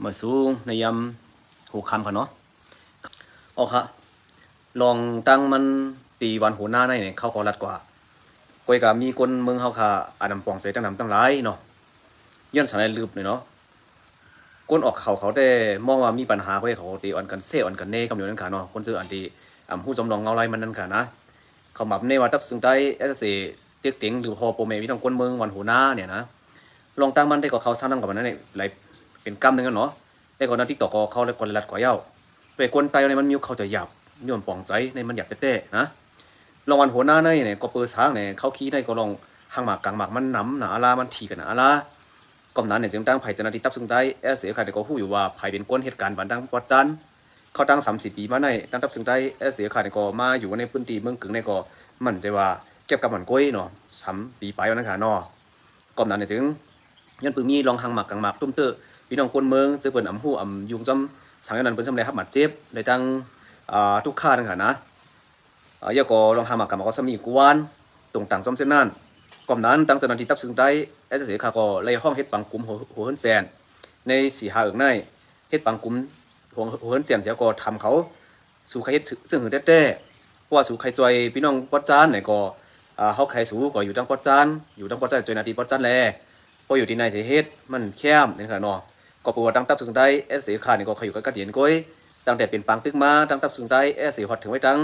ມາສູ່ໃນຍາມຫົວຄ່ຳຄ່ະເນາະ. ອໍ ຄ່ະ ລອງຕັ້ງມັນທີ່ວັນຫົວໜ້າໃນນີ້ ເຂົາກໍລັດກວ່າ ກ້ອຍກະມີຄົນເມືອງເຮົາຄ່ະ ອັນນຳປອງໃຈຕັ້ງນຳຕັ້ງຫຼາຍເນາະ ຍ້ອນສານໃນລຶບນີ້ເນາະ. ຄົນອອກຂ່າວເຂົາແຕ່ມອງວ່າມີບັນຫາ ເຂົາເຈົ້າເຂົາເຕອອນກັນແຊອອນກັນແນ່ ກໍມີນັ້ນຄ່ະເນາະ. ຄົນຊື່ອັນທີ່ ອຳ ຮູ້ຈຳລອງເງົາລາຍມັນນັ້ນຄ່ະນະ ເຂົາມາແນວ່າຕັບເຊິ່ງໃຕ້ ເອສເອ ເຕັກເຕັງ ຫຼື ພໍ່ ພໍ່ແມ່ພີ່ນ້ອງຄົນເມືອງວັນຫົວໜ້ານີ້ນະ ລອງຕັ້ງມັນໄດ້ກໍເຂົາສ້າງນຳກັບມັນນັ້ນແຫຼະ ຫຼາຍເປັນກຳໜຶ່ງຫັ້ນເນາະ. ແຕ່ກ່ອນໜ້າຕິດຕໍ່ກໍເຂົາແລະກໍລັດກວ່າເຈົ້າ ແຕ່ຄົນໃຕ້ໃນມັນມີເຂົ້າໃຈຫຍາບ ມີຄວາມປອງໃຈໃນມັນຫຍາບແທ້ໆນະ. ລອງວັນຫົວໜ້າໃນນີ້ກໍເປີສາງໃນເຂົາຂີ້ໃນກໍລອງຫາງໝາກກາງໝາກມັນນຳໜ້າອາລາ ມັນຖີ່ກັນໜ້າອາລາ. ກອມນັ້ນນີ້ຈຶ່ງຕັ້ງໃຜເຈົ້າໜ້າທີ່ຕັບເຊິ່ງໃຕ້ ເອສເອ ຄ່ະ ກໍຮູ້ຢູ່ວ່າໃຜເປັນຄົນເຮັດການບ້ານທາງປອດຈັນ. ເຂົາຕັ້ງສາມສີ່ປີມາໃນ ຕັ້ງຕັບເຊິ່ງໃຕ້ ເອສເອ ຄ່ະ ນີ້ກໍມາຢູ່ໃນພື້ນທີ່ເມືອງກຶງນີ້ກໍໝັ້ນໃຈວ່າເກັບກັບໝັ້ນກ້ອຍເນາະ ສາມປີປາຍວ່ານັ້ນຄ່ະເນາະ. ກອມນັ້ນນີ້ຈຶ່ງ ຍ້ອນປຶງມີລອງຫາງໝາກກາງໝາກຕຸ້ມເຕີ ພີ່ນ້ອງຄົນເມືອງ ເຊິ່ງເພິ່ນອຳຮູ້ອຳຍຸງຈຳສັງ ຍ້ອນນັ້ນເພິ່ນຈຳໄດ້ຮັບບາດເຈັບ ໄດ້ຕັ້ງ ອ່າ ທຸກຂານັ້ນຄ່ະນະ. ອາ ແລ້ວກໍລອງຫາງໝາກກາງໝາກກໍຊຳມີກວນຕົງຕ່າງຈອມເຊັ່ນນັ້ນ. ກອມນັ້ນ ຕັ້ງເຈົ້າໜ້າທີ່ຕັບເຊິ່ງໃຕ້ ເອສເອ ຄ່ະ ກໍໄດ້ຮ້ອງເຮັດປັງກຸມຫົວ ຫົວເຮືອນແສນ ໃນສີ່ຫ້າເອິງໃນ ເຮັດປັງກຸມຫົວ ຫົວເຮືອນແສນ ແລ້ວກໍຖາມເຂົາ ສູໃຄ່ເຮັດເຊິ່ງຫືແທ້ໆ ເພາະວ່າສູໄຄ່ຊ່ອຍພີ່ນ້ອງປອດຈັນນີ້ກໍ ອາ ເຮົາໄຄ່ສູກໍຢູ່ທາງປອດຈັນ ຢູ່ທາງປອດຈັນ ເຈົ້າໜ້າທີ່ປອດຈັນແລ ພໍຢູ່ທີ່ໃນຊິເຮັດມັນແຄມນີ້ຄ່ະເນາະ. ກໍເພາະວ່າຕັ້ງຕັບເຊິ່ງໃຕ້ ເອສເອ ຄ່ະ ນີ້ກໍໄຄ່ຢູ່ກັບກັດເຢັນກ້ອຍ ຕັ້ງແຕ່ເປັນປາງຕຶກມາ ຕັ້ງຕັບເຊິ່ງໃຕ້ ເອສເອ ຮອດເຖິງໄວ້ຕັ້ງ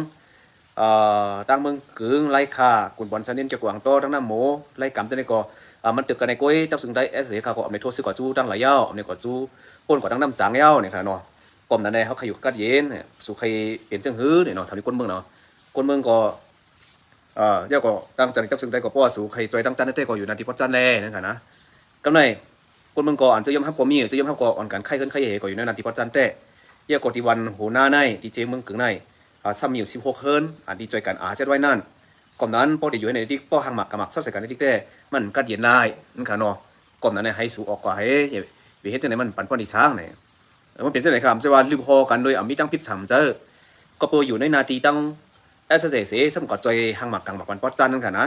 ເອີ ຕັ້ງເມືອງກຶງ ໄລຄາ ກຸນບອນຊະນິນ ຈະກວາງ ຕໍ່ທັງນ້ຳໂມ ໄລກຳ ແຕ່ນີ້ກໍ ອາ ມັນຕຶກກັນໃນກ້ອຍ ຕັບເຊິ່ງໃຕ້ ເອສເອ ຄ່ະ ກໍອຳນວຍໂທດຊື່ກວ່າຈູ້ຕັ້ງຫຼາຍຍາວ ອຳນວຍກວ່າຈູ້ປົນກວ່າຕັ້ງນ້ຳຈາງຍາວນີ້ຄ່ະເນາະ. ກອມນັ້ນແຫຼະ ເຮົາໄຄ່ຢູ່ກັບກັດເຢັນ ສູໄຄ່ເປັນເຊິ່ງຫືນີ້ເນາະ ຖາມນີ້ຄົນເມືອງເນາະ ຄົນເມືອງກໍ ເອີ ແລ້ວກໍຕັ້ງຈັນກັບເຊິ່ງໃຕ້ກໍ ເພາະວ່າສູໄຄ່ຊ່ອຍຕັ້ງຈັນແທ້ໆ ກໍຢູ່ໜ້າທີ່ປອດຈັນແລນັ້ນຄ່ະນະ. ກຳໃນຄົນເມືອງກໍອັນຈະຍອມຮັບກໍມີ ຈະຍອມຮັບກໍອ່ອນກັນໄຂ້ເຮືອນໄຂ້ເຫ ກໍຢູ່ໃນໜ້າທີ່ປອດຈັນແທ້. ແລ້ວກໍທີ່ວັນຫົວໜ້າໃນ ທີ່ເຈເມືອງກຶງໃນ ອາ ຊຳມີຢູ່ສິບຫົກເຮືອນ ອັນທີ່ຊ່ວຍກັນອາເຈັດໄວ້ນັ້ນ. ກອມນັ້ນ ພໍໄດ້ຢູ່ໃນດິກ ພໍຫາງໝາກກາງໝາກຊອດໃສ່ກັນໃນດິກແຕ່ມັນກັດເຢັນຫຼາຍນັ້ນຄ່ະເນາະ. ກອມນັ້ນໃຫ້ສູອອກກວ່າໃຫ້ ໄປເຮັດຈັ່ງໃດມັນປັນພອນອີກສາງໃນ ເອີ ມັນເປັນຈັ່ງໃດຄ່ະ ບໍ່ໃຊ່ວ່າລືມຫໍ່ກັນໂດຍ ອາ ມີຕັ້ງຜິດສາມເຈົ້າ ກໍເປີຢູ່ໃນໜ້າທີ່ຕັ້ງ ເອສເອ ເສ ຊຳກໍຊ່ອຍຫາງໝາກກາງໝາກບັນປອດຈັນນັ້ນຄ່ະນະ.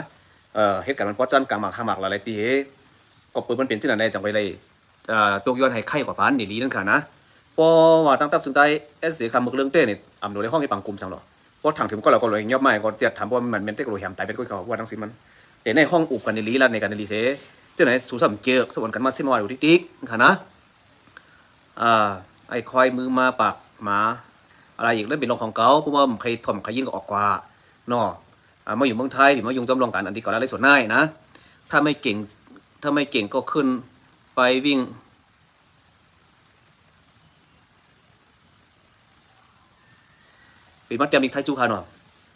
ເອີ ເຮັດການບັນປອດຈັນກາງໝາກຫາງໝາກຫຼາຍໆຕີເຫ ກໍເປີມັນເປັນຈັ່ງໃດຈັ່ງໄປໄດ້ ອາ ຕົກຍ້ອນໃຫ້ໄຂ້ກວ່າປານນີ້ລີນັ້ນຄ່ະນະ. ເພາະວ່າຕັ້ງຕັບເຊິ່ງໃຕ້ ເອສເອ ຄ່ະ ເມືອງເລື່ອງເຕ້ນີ້ ອຳໂດໄດ້ຮ້ອງເຮັດປັງກຸມສັງດອກ ພໍຖາມເຖິງກໍແລ້ວກໍເລີຍຍອບມາກໍຈະຖາມວ່າມັນແມ່ນແຕ່ກໍໂລແຮມຕາຍເປັນກ້ອຍເຂົາວ່າທັງສິ້ນມັນ ແຕ່ໃນຫ້ອງອຸບກັນອີ່ຫຼີ ລັດໃນກັນອີ່ຫຼີເສ ຈັ່ງໃດສູສຳເຈີກສະຫວັນກັນມາຊິມາວ່າດູຕິກໆ ຫັ້ນນະ. ອາ ໄອ້ຄວາຍມືໝາປາກໝາ ອະໄລອີກ ນັ້ນເປັນເລື່ອງຂອງເຂົາ ເພາະວ່າໃຜຖ່ອມໃຜຍິນກໍອອກກວ່າເນາະ. ອາ ມາຢູ່ເມືອງໄທ ມາຍຸງຈຳລອງກັນ ອັນທີ່ເຂົາລາໄລສົດໃນນະ ຖ້າໄມ່ເກັ່ງ ຖ້າໄມ່ເກັ່ງກໍຂຶ້ນໄປວິ່ງ ເປັນມາແຕ້ມອີກໄທຈູ່ຄ່ະເນາະ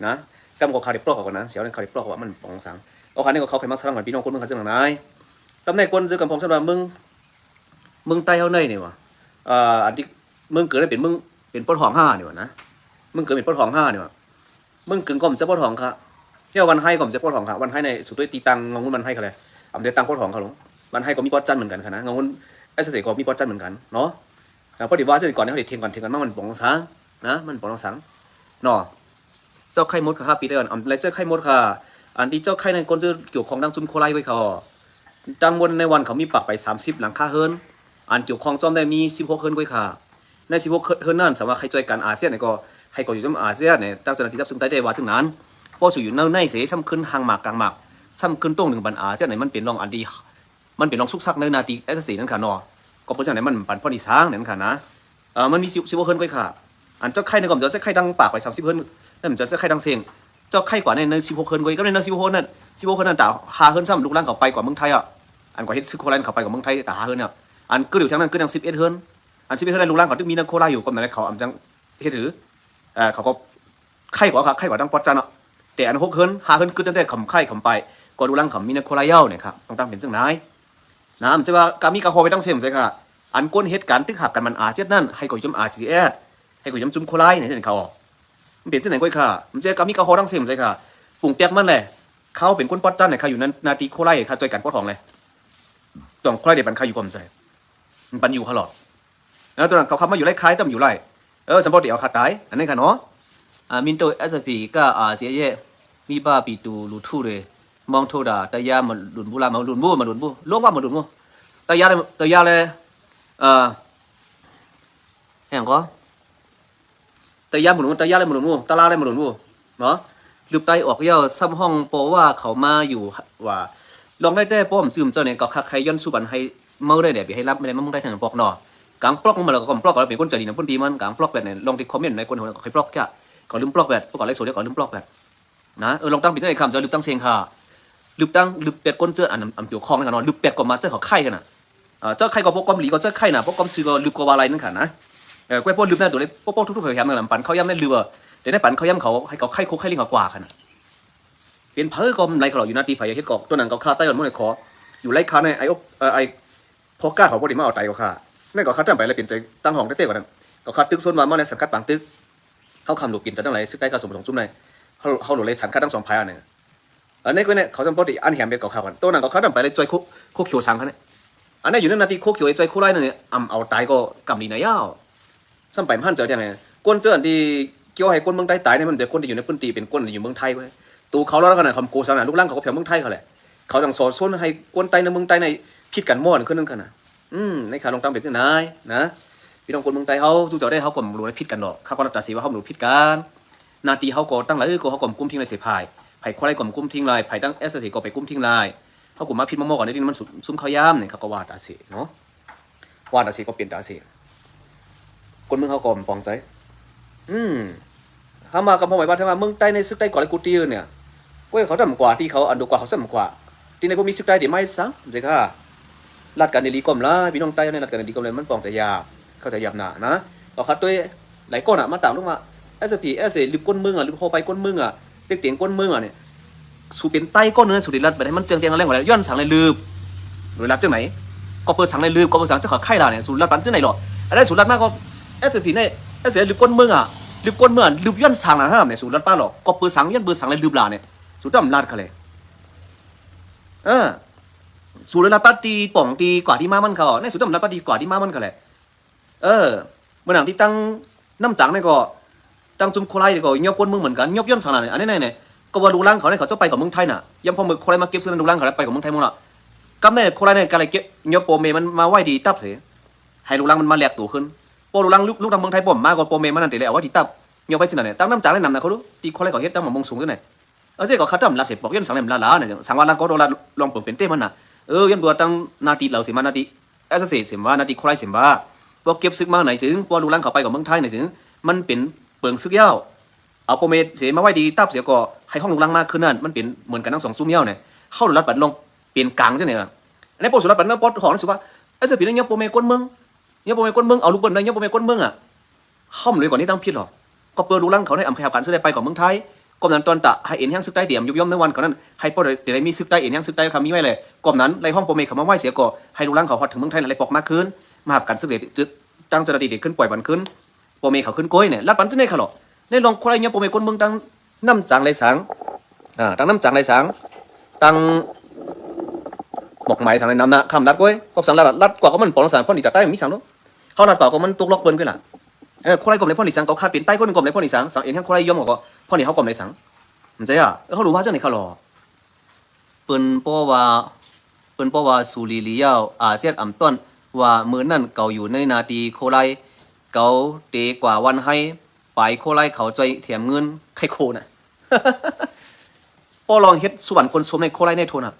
ນະ. ກຳກໍເຂົາໄດ້ປອກອອກນະ ສຽວນັ້ນເຂົາໄດ້ປອກວ່າມັນປອງສັງ ເອົາຄັນນີ້ກໍເຂົາໃຫ້ມາສະລັງກັນ ພີ່ນ້ອງຄົນເມືອງຄັນເຊິ່ງນາຍ ກຳໃນຄົນເຊິ່ງກຳພອງຊັ້ນວ່າເມືອງ ເມືອງໃຕ້ເຮົາໃນນີ້ວ່າ ເອີ ອັນທີ່ເມືອງເກີດນັ້ນເປັນເມືອງ ເປັນປອດຫ້ອງຫ້ານີ້ວ່ານະ ເມືອງເກີດເປັນປອດຫ້ອງຫ້ານີ້ວ່າ ເມືອງກຶງກໍບໍ່ຈັກປອດຫ້ອງຄ່ະ ແລ້ວວັນໄຮກໍບໍ່ຈັກປອດຫ້ອງຄ່ະ. ວັນໄຮໃນສຸດດ້ວຍຕີຕັ້ງງອງງຸ່ນວັນໄຮຄ່ະແຫຼະ ອຳເດຕັ້ງປອດຫ້ອງຄ່ະລົງ. ວັນໄຮກໍມີປອດຈັນເໝືອນກັນຄ່ະນະ ງອງງຸ່ນ ເອສເອ ກໍມີປອດຈັນເໝືອນກັນເນາະ. ພໍດີວ່າເທື່ອກ່ອນເຮົາໄດ້ຖຽງກັນຖຽງກັນມາ ມັນປອງສັງນະ ມັນປອງສັງເນາະ. ເຈົ້າໄຂ້ມົດຄ່ະ ປີເດີອຳ ແລະ ເຈົ້າໄຂ້ມົດຄ່ະ ອັນທີ່ເຈົ້າໄຂ້ນັ້ນ ຄົນຈະກ່ຽວຂ້ອງນຳຊຸມໂຄໄລໄວ້ເຂົາ ຕັ້ງໝົດໃນວັນເຂົາມີປາກໄປສາມສິບຫຼັງຄາເຮືອນ ອັນກ່ຽວຂ້ອງຊອມໄດ້ມີສິບຫົກເຮືອນກ້ອຍຄ່ະ. ໃນສິບຫົກເຮືອນນັ້ນ ສາມາດໃຫ້ຊ່ວຍກັນອາຊຽນນີ້ກໍ ໃຫ້ກໍຢູ່ຈຳອາຊຽນນີ້ ຕັ້ງເຈົ້າໜ້າທີ່ຈັບເຊິ່ງໃຕ້ໄດ້ວ່າເຊິ່ງນັ້ນ ເພາະສູຢູ່ໃນໃນເສ ຊຳຂຶ້ນຫາງໝາກກາງໝາກ ຊຳຂຶ້ນຕົງໜຶ່ງບັນອາຊຽນນີ້ ມັນເປັນລອງອັນທີ່ ມັນເປັນລອງສຸກຊັກໃນໜ້າທີ່ ເອສເອ ນັ້ນຄ່ະເນາະ. ກໍເປັນຈັ່ງໃດມັນປັນພອນອີສາງນັ້ນຄ່ະນະ. ເອີ ມັນມີສິບ ສິບຫົກເຮືອນກ້ອຍຄ່ະ. ອັນເຈົ້າໄຂ້ນັ້ນກໍບໍ່ເຈົ້າໄຂ້ທັງປາກໄປສາມສິບເຮືອນ ນັ້ນເຈົ້າໄຂ້ທັງເສັງ ເຈົ້າໄຂ້ກວ່າໃນ ໃນສິບຫົກເຮືອນກ້ອຍ ກໍໃນ ໃນສິບຫົກເຮືອນນັ້ນ ສິບຫົກເຮືອນນັ້ນຕາຫ້າເຮືອນຊ້ຳ ລູກຫຼານເຂົາໄປກວ່າເມືອງໄທອະ ອັນກໍເຮັດຊຶກໂຄໄລເຂົາໄປກວ່າເມືອງໄທຕາຫ້າເຮືອນອະ. ອັນກໍຢູ່ທາງນັ້ນກໍຍັງສິບເອັດເຮືອນ ອັນສິບເອັດເຮືອນນັ້ນ ລູກຫຼານເຂົາຈຶ່ງມີນຳໂຄໄລຢູ່ ກໍນັ້ນແຫຼະ ເຂົາອຳຈັ່ງເຮັດຫື ເອີ ເຂົາກໍໄຂ້ກວ່າ ໄຂ້ກວ່າທັງປອດຈັນເນາະ. ແຕ່ອັນຫົກເຮືອນ ຫ້າເຮືອນ ຄືຕັ້ງແຕ່ເຂົາໄຂ້ເຂົາໄປ ກໍລູກຫຼານເຂົາມີນຳໂຄໄລແລ້ວນີ້ຄ່ະ ຕ້ອງຕັ້ງເປັນຈັ່ງໃດ ນະ ມັນຈະວ່າກາມີກາຮໍໄປຕັ້ງເສັງໃສ່ຄ່ະ. ອັນຄົນເຮັດການຕຶກຫັບກັນມັນອາຊຽນນັ້ນ ໃຫ້ກໍຢູ່ຈຳອາຊຽນ ໃຫ້ກໍຢູ່ຈຳຊຸມໂຄໄລນີ້ເຫັນເຂົາ ມັນເປັນຈັ່ງໃດກ້ອຍຄ່ະ. ມັນຈະກາມີກາຮໍຕັ້ງເສັງໃສ່ຄ່ະ ປຸງແປກມັນແຫຼະ. ເຂົາເປັນຄົນປອດຈັນໃຫ້ເຂົາຢູ່ໃນໜ້າທີ່ໂຄໄລ ເຂົາຊ່ວຍກັນປອດຫ້ອງແຫຼະ ຕ້ອງໂຄໄລໄດ້ປັນເຂົາຢູ່ກໍບໍ່ໃສ່ ມັນປັນຢູ່ເຂົາຫຼອກ. ແລ້ວຕອນນັ້ນເຂົາຂັບມາຢູ່ໄລ່ຂາຍ ຕ່ຳຢູ່ໄລ່ ເອີ ສຳບໍ່ໄດ້ເອົາຄ່າຕາຍ ອັນນັ້ນຄ່ະເນາະ. ອາ ມິນໂຕ ເອສເອ ກະ ອາ ເສຍແຍະ ມີບາປີຕູ ລູທູເດ ມອງໂທດາ ຕະຢາ ມາລຸນບູລາ ມາລຸນບູ ມາລຸນບູ ລົງວ່າມາລຸນບູ ຕະຢາ ຕະຢາແລ ອາ ຫຍັງກໍ ຕະຢາມບໍ່ຮູ້ ຕະຢາແລະບໍ່ຮູ້ ຕະລາແລະບໍ່ຮູ້ເນາະ. ລຶບໄຕອອກແລ້ວ ຊ້ຳຮ້ອງເພາະວ່າເຂົາມາຢູ່ວ່າ ລອງໄດ້ແຕ່ປ້ອມຊືມເຈົ້ານີ້ ກໍຄັກໃຫ້ຍ້ອນສູ່ບັນໃຫ້ເມົາໄດ້ແດ່ ໄປໃຫ້ລຳໄດ້ ມັນໄດ້ທັງບລັອກເນາະ. ກາງບລັອກມັນແລ້ວກໍບລັອກ ເປັນຄົນໃຈດີນຳພື້ນທີ່ມັນ ກາງບລັອກແບບນີ້ ລອງທີ່ຄອມເມັນໃນຄົນເຮົາ ຂ້ອຍບລັອກຈ້ະ ກໍລືມບລັອກແບບ ກໍໄລຟ໌ສົດແລ້ວກໍລືມບລັອກແບບ ນະ. ເອີ ລອງຕັ້ງເປັນຈັ່ງໃດຄຳ ເຈົ້າລືມຕັ້ງເສັງຄ່າ ລືມຕັ້ງ ລືມແປດຄົນເຈີ ອັນ ອັນກ່ຽວຂ້ອງນັ້ນເນາະ ລືມແປດກໍມາເຈີເຂົາໄຂ່ກັນນະ. ເອີ ເຈົ້າໄຂ່ກໍບໍ່ກວມຫຼີກໍເຈີໄຂ່ນະ ບໍ່ກວມຊື່ກໍລືມກໍວ່າໄລນັ້ນຄ່ະນະ. ເອີ ກວຍໂປ້ລືມນັ້ນໂຕໃດ ໂປ້ໂປ້ທຸກໆແຖວນັ້ນນະ ປັນເຂົ້າຢາມໃນລືມ ເອີ ແຕ່ໃນປັນເຂົ້າຢາມເຂົາ ໃຫ້ເຂົາໄຂ່ໂຄໄຂ່ລິງເຂົາກວ່າຄ່ະນະ. ເປັນເຜີກໍໄຫຼເຂົາເນາະ ຢູ່ໜ້າທີ່ໃຜເຮັດກໍ ໂຕນັ້ນກໍຄ່າໄຕ້ອອນໝົດໃນຂໍ ຢູ່ໄລຄ່າໃນໄອໂອ ເອີ ໄອ ພໍກ້າເຂົາບໍ່ໄດ້ມາເອົາໄຕກໍຄ່າ ນັ້ນກໍຄ່າເຕີມໄປແລ້ວເປັນໃຈຕັ້ງຫ້ອງແຕ່ໆກວ່ານັ້ນ ກໍຄ່າຕຶກຊົນວ່າມາໃນສັງກັດປາງຕຶກ ເຮົາຄຳຫຼູກປິ່ນຈາກທັງຫຼາຍ ຊຶກໄຕ້ກາສົມສອງຈຸ້ມໃນ ເຮົາ ເຮົາຫຼູກໄດ້ສັງກັດທັງສອງຝ່າຍອັນນີ້. ອັນນີ້ກໍແນ່ ເຂົາຈຳເປັນທີ່ອັນແຫມເປັນກໍຄ່າກັນ ໂຕນັ້ນກໍຄ່າເຕີມໄປແລ້ວຈອຍໂຄ ໂຄຂຽວສັງຄັນນີ້. ອັນນີ້ຢູ່ໃນໜ້າທີ່ໂຄຂຽວໄອ້ຈອຍໂຄໄລນີ້ ອຳເອົາຕາຍກໍກຳດີນະຍາວ. ຊ້ຳໄປມັນເຈີຈັ່ງໃດ ຄົນເຈີອັນທີ່ກ່ຽວໃຫ້ຄົນເມືອງໃຕ້ຕາຍນີ້ ມັນເປັນຄົນທີ່ຢູ່ໃນພື້ນທີ່ ເປັນຄົນທີ່ຢູ່ເມືອງໄທເວີຍ. ໂຕເຂົາລາວຂະໜາດຄຳໂກສັງນະ ລູກຫຼານເຂົາກໍແຜ່ເມືອງໄທເຂົາແຫຼະ ເຂົາຈັ່ງສໍ້ຊົນໃຫ້ຄົນໃຕ້ໃນເມືອງໃຕ້ໃນຜິດກັນໝົດຄືໜຶ່ງຂະໜາດ. ອືມ ໃນຂາດລົງຕັ້ງເປັນຈັ່ງໃດນະ ພີ່ນ້ອງຄົນເມືອງໃຕ້ເຮົາ ສູ່ເຈົ້າໄດ້ເຮົາກໍບໍ່ໄດ້ຜິດກັນດອກ ຂ້າກໍລັດຕາສີວ່າເຮົາບໍ່ໄດ້ຜິດກັນ. ໜ້າທີ່ເຮົາກໍຕັ້ງຫຼາຍ ເອີ ກໍເຮົາກໍມາກຸມທິງຫຼາຍເສຍພາຍ ໃຜຄວາຍກໍມາກຸມທິງຫຼາຍ ໃຜທັງເອສເອສກໍໄປກຸມທິງຫຼາຍ ເຮົາກໍມາຜິດມາໝໍ້ກັນໃນທີ່ມັນຊຸມເຂົ້າຢາມນີ້ ເຂົາກໍວ່າຕາເສເນາະ. ວ່າຕາເສກໍເປັນຕາເສ ຄົນເມືອງເຮົາກໍບໍ່ປອງໃຈ. ອືມ ເຮົາມາກັບເຮົາໄວ້ວ່າ ຖ້າວ່າເມືອງໃຕ້ໃນຊຶກໃຕ້ກວ່າແລະກູຕີນີ້ ໂອ້ຍ ເຂົາຕ່ຳກວ່າ ທີ່ເຂົາອັນດູກວ່າ ເຂົາຊ້ຳກວ່າ ທີ່ໃນບໍ່ມີຊຶກໃຕ້ທີ່ມາໃຫ້ສັງເດກາ ລັດກັນອີ່ຫຼີກໍມລະ ພີ່ນ້ອງໃຕ້ເຮົານີ້ລັດກັນອີ່ຫຼີກໍມລະ ມັນປອງໃຈຍາກ ເຂົ້າໃຈຍາກນະນະ. ກໍຄັດໂດຍຫຼາຍຄົນນະ ມາຕາມລົງມາ ເອສເອພີ ເອສເອພີ ລຶບຄົນເມືອງອະ ລຶບເຮົາໄປຄົນເມືອງອະ ເຕັກເຕັງຄົນເມືອງອະນີ້ ສູເປັນໃຕ້ກ້ອນໜຶ່ງ ສູໄດ້ລັດໄປໃຫ້ມັນແຈ້ງແຈ້ງແລງວ່າ ຍ້ອນສັງໄດ້ລືບ ໂດຍລັດຈັ່ງໃດ ກໍເປີດສັງໄດ້ລືບ ກໍເປີດສັງຈະເຂົ້າໄຂ່ລະນີ້ ສູລັດປັນຈັ່ງໃດເນາະ. ອັນນັ້ນສູລັດມາກໍ ເອສເອພີ ໃນ ເອສເອພີ ລືບກ້ອນເມືອງອະ ລືບກ້ອນເມືອງອະ ລືບຍ້ອນສັງນະຮະ ນີ້ສູລັດປາຫຼອກ ກໍເປີດສັງ ຍ້ອນເປີດສັງໄດ້ລືບລະນີ້ ສູຕ້ອງລັດເຂົາແຫຼະ. ເອີ ສູໄດ້ລັດປາທີ່ປ່ອງທີ່ກວ່າທີ່ມາມັນເຂົາ ໃນສູຕ້ອງລັດປາທີ່ກວ່າທີ່ມາມັນເຂົາແຫຼະ. ເອີ ເມື່ອນາງທີ່ຕັ້ງນ້ຳຈັງນີ້ກໍ ຕັ້ງຊຸມໂຄໄລກໍຍົບກົ້ນເມືອງເໝືອນກັນ ຍົບຍ້ອນສັງລະນີ້ ອັນນີ້ແນ່ ກໍວ່າລູກຫຼານເຂົານີ້ ເຂົາຈະໄປກັບເມືອງໄທນະ ຍາມພໍ່ເມືອງໂຄໄລມາເກັບເຊິ່ງນັ້ນ ລູກຫຼານເຂົາໄດ້ໄປກັບເມືອງໄທໝົດລະ. ກຳແໜ່ໂຄໄລນີ້ກໍເລີຍເກັບ ຍົບພໍ່ແມ່ມັນມາໄວ້ທີ່ຕັບເສ ໃຫ້ລູກຫຼານມັນມາແລກໂຕຄືນ. ເພາະລູກຫຼານ ລູກ ລູກທາງເມືອງໄທບໍ່ມາກໍ ພໍ່ແມ່ມັນນັ້ນຕິແຫຼະ ເອົາໄວ້ທີ່ຕັບ ຍົບໄປຊື່ນັ້ນແຫຼະ. ຕັ້ງນ້ຳຈັງແນະນຳນະ ເຂົາດູ ທີ່ໂຄໄລເຂົາເຮັດຕັ້ງໝາກມ່ວງສູງຢູ່ນັ້ນ ເອົາຊິ ກໍເຂົາຕ້ອງລັດເສ ບອກຍ້ອນສັງແນມລະລະ ສັງວ່າລັດກໍໂດນລັດລອງເປີງເປັນເຕ້ມັນນະ. ເອີ ຍ້ອນວ່າຕັ້ງໜ້າທີ່ລາວເສມາ ໜ້າທີ່ ເອສເອພີ ເສມາ ໜ້າທີ່ໂຄໄລເສມາ ບໍ່ເກັບຊຶກມາໃນຈຶ່ງ ບໍ່ລູກຫຼານເຂົາໄປກັບເມືອງໄທໃນຈຶ່ງ ມັນເປັນເປິງຊຶກແລ້ວ ເອົາພໍ່ແມ່ເສມາໄວ້ທີ່ຕັບເສກໍ ໃຫ້ຫ້ອງລູກຫຼັງມາຄືນນັ້ນ ມັນເປັນເໝືອນກັນທັງສອງຊຸມແລ້ວນີ້. ເຮົາລັດບັດລອງເປັນກາງຈັ່ງໃດ ອັນນີ້ ພວກສຸລັດບັດນະ ປອດຫ້ອງນັ້ນຊິວ່າ ເອີ ສະປີນີ້ຍັງບໍ່ແມ່ນຄົນເມືອງ ຍັງບໍ່ແມ່ນຄົນເມືອງ ເອົາລູກເພິ່ນໄດ້ ຍັງບໍ່ແມ່ນຄົນເມືອງອະ. ເຮົາບໍ່ໄດ້ກ່ອນນີ້ຕັ້ງຜິດຫຼອກ ກໍເປີດລູກຫຼັງເຂົາໃຫ້ອຳໄພອາການເຊິ່ງໄດ້ໄປກວ່າເມືອງໄທ ກອມນັ້ນຕອນຕະໃຫ້ເອັນແຮງຊຶກໃຕ້ ຕຽມຍຸບຍ່ອມໃນວັນເຂົານັ້ນ ໃຫ້ພໍໄດ້ມີຊຶກໃຕ້ ເອັນແຮງຊຶກໃຕ້ເຂົາມີໄວ້ແຫຼະ. ກອມນັ້ນໄລ່ຫ້ອງພໍ່ແມ່ເຂົາມາໄວ້ເສຍກໍ ໃຫ້ລູກຫຼັງເຂົາຮອດເຖິງເມືອງໄທນັ້ນ ໄດ້ປອກມາຄືນ ມາຮັບການຊຶກໃສ່ ທາງເຈົ້າໜ້າທີ່ໄດ້ຂຶ້ນປ່ອຍບັນຄືນ ພໍ່ແມ່ເຂົາຂຶ້ນໂກຍນີ້ ລັດບັນຈັ່ງໃດຄະເນາະ. ໃນລອງຄົນລະຍະ ພໍ່ແມ່ຄົນເມືອງ ທັງນ້ຳຈາງໄຫຼສາງ ອ່າ ທັງນ້ຳຈາງໄຫຼສາງ ທັງໝອກໄໝສາງໄຫຼນຳນະ ຄຳລັດໂກຍ ພວກສັງລັດ ລັດກວ່າກໍມັນປອງສາງ ພໍນີ້ຈະໄດ້ມີສັງໂລດ ເຮົາລັດກວ່າກໍມັນຕົກລັອກເບິ່ນກໍລະ. ເອີ ຄົນລະຍະກໍບໍ່ໄດ້ພໍນີ້ສັງ ກໍຄາດເປັນໃຕ້ຄົນໜຶ່ງກໍບໍ່ໄດ້ພໍນີ້ສັງ ສັງເອັນແຮງຄົນລະຍະຍອມກໍ ພໍນີ້ເຮົາກໍບໍ່ໄດ້ສັງ ມັນຈະ ເອີ ເຮົາຮູ້ວ່າຈັ່ງໃດຄະເນາະ. ເພິ່ນບໍ່ວ່າ ເພິ່ນບໍ່ວ່າສູລີລີຍາວ ອາເຊຍດອຳຕ້ອນວ່າມື້ນັ້ນເຂົາຢູ່ໃນໜ້າທີ່ໂຄໄລ ເຂົາເຕກວ່າວັນໄຮ ປາຍໂຄໄລເຂົາຈ່ອຍແຖມເງິນໄຄໂຄນະ. ປໍລອງເຮັດສວນຄົນຊົມໃນໂຄໄລໃນໂທນະ.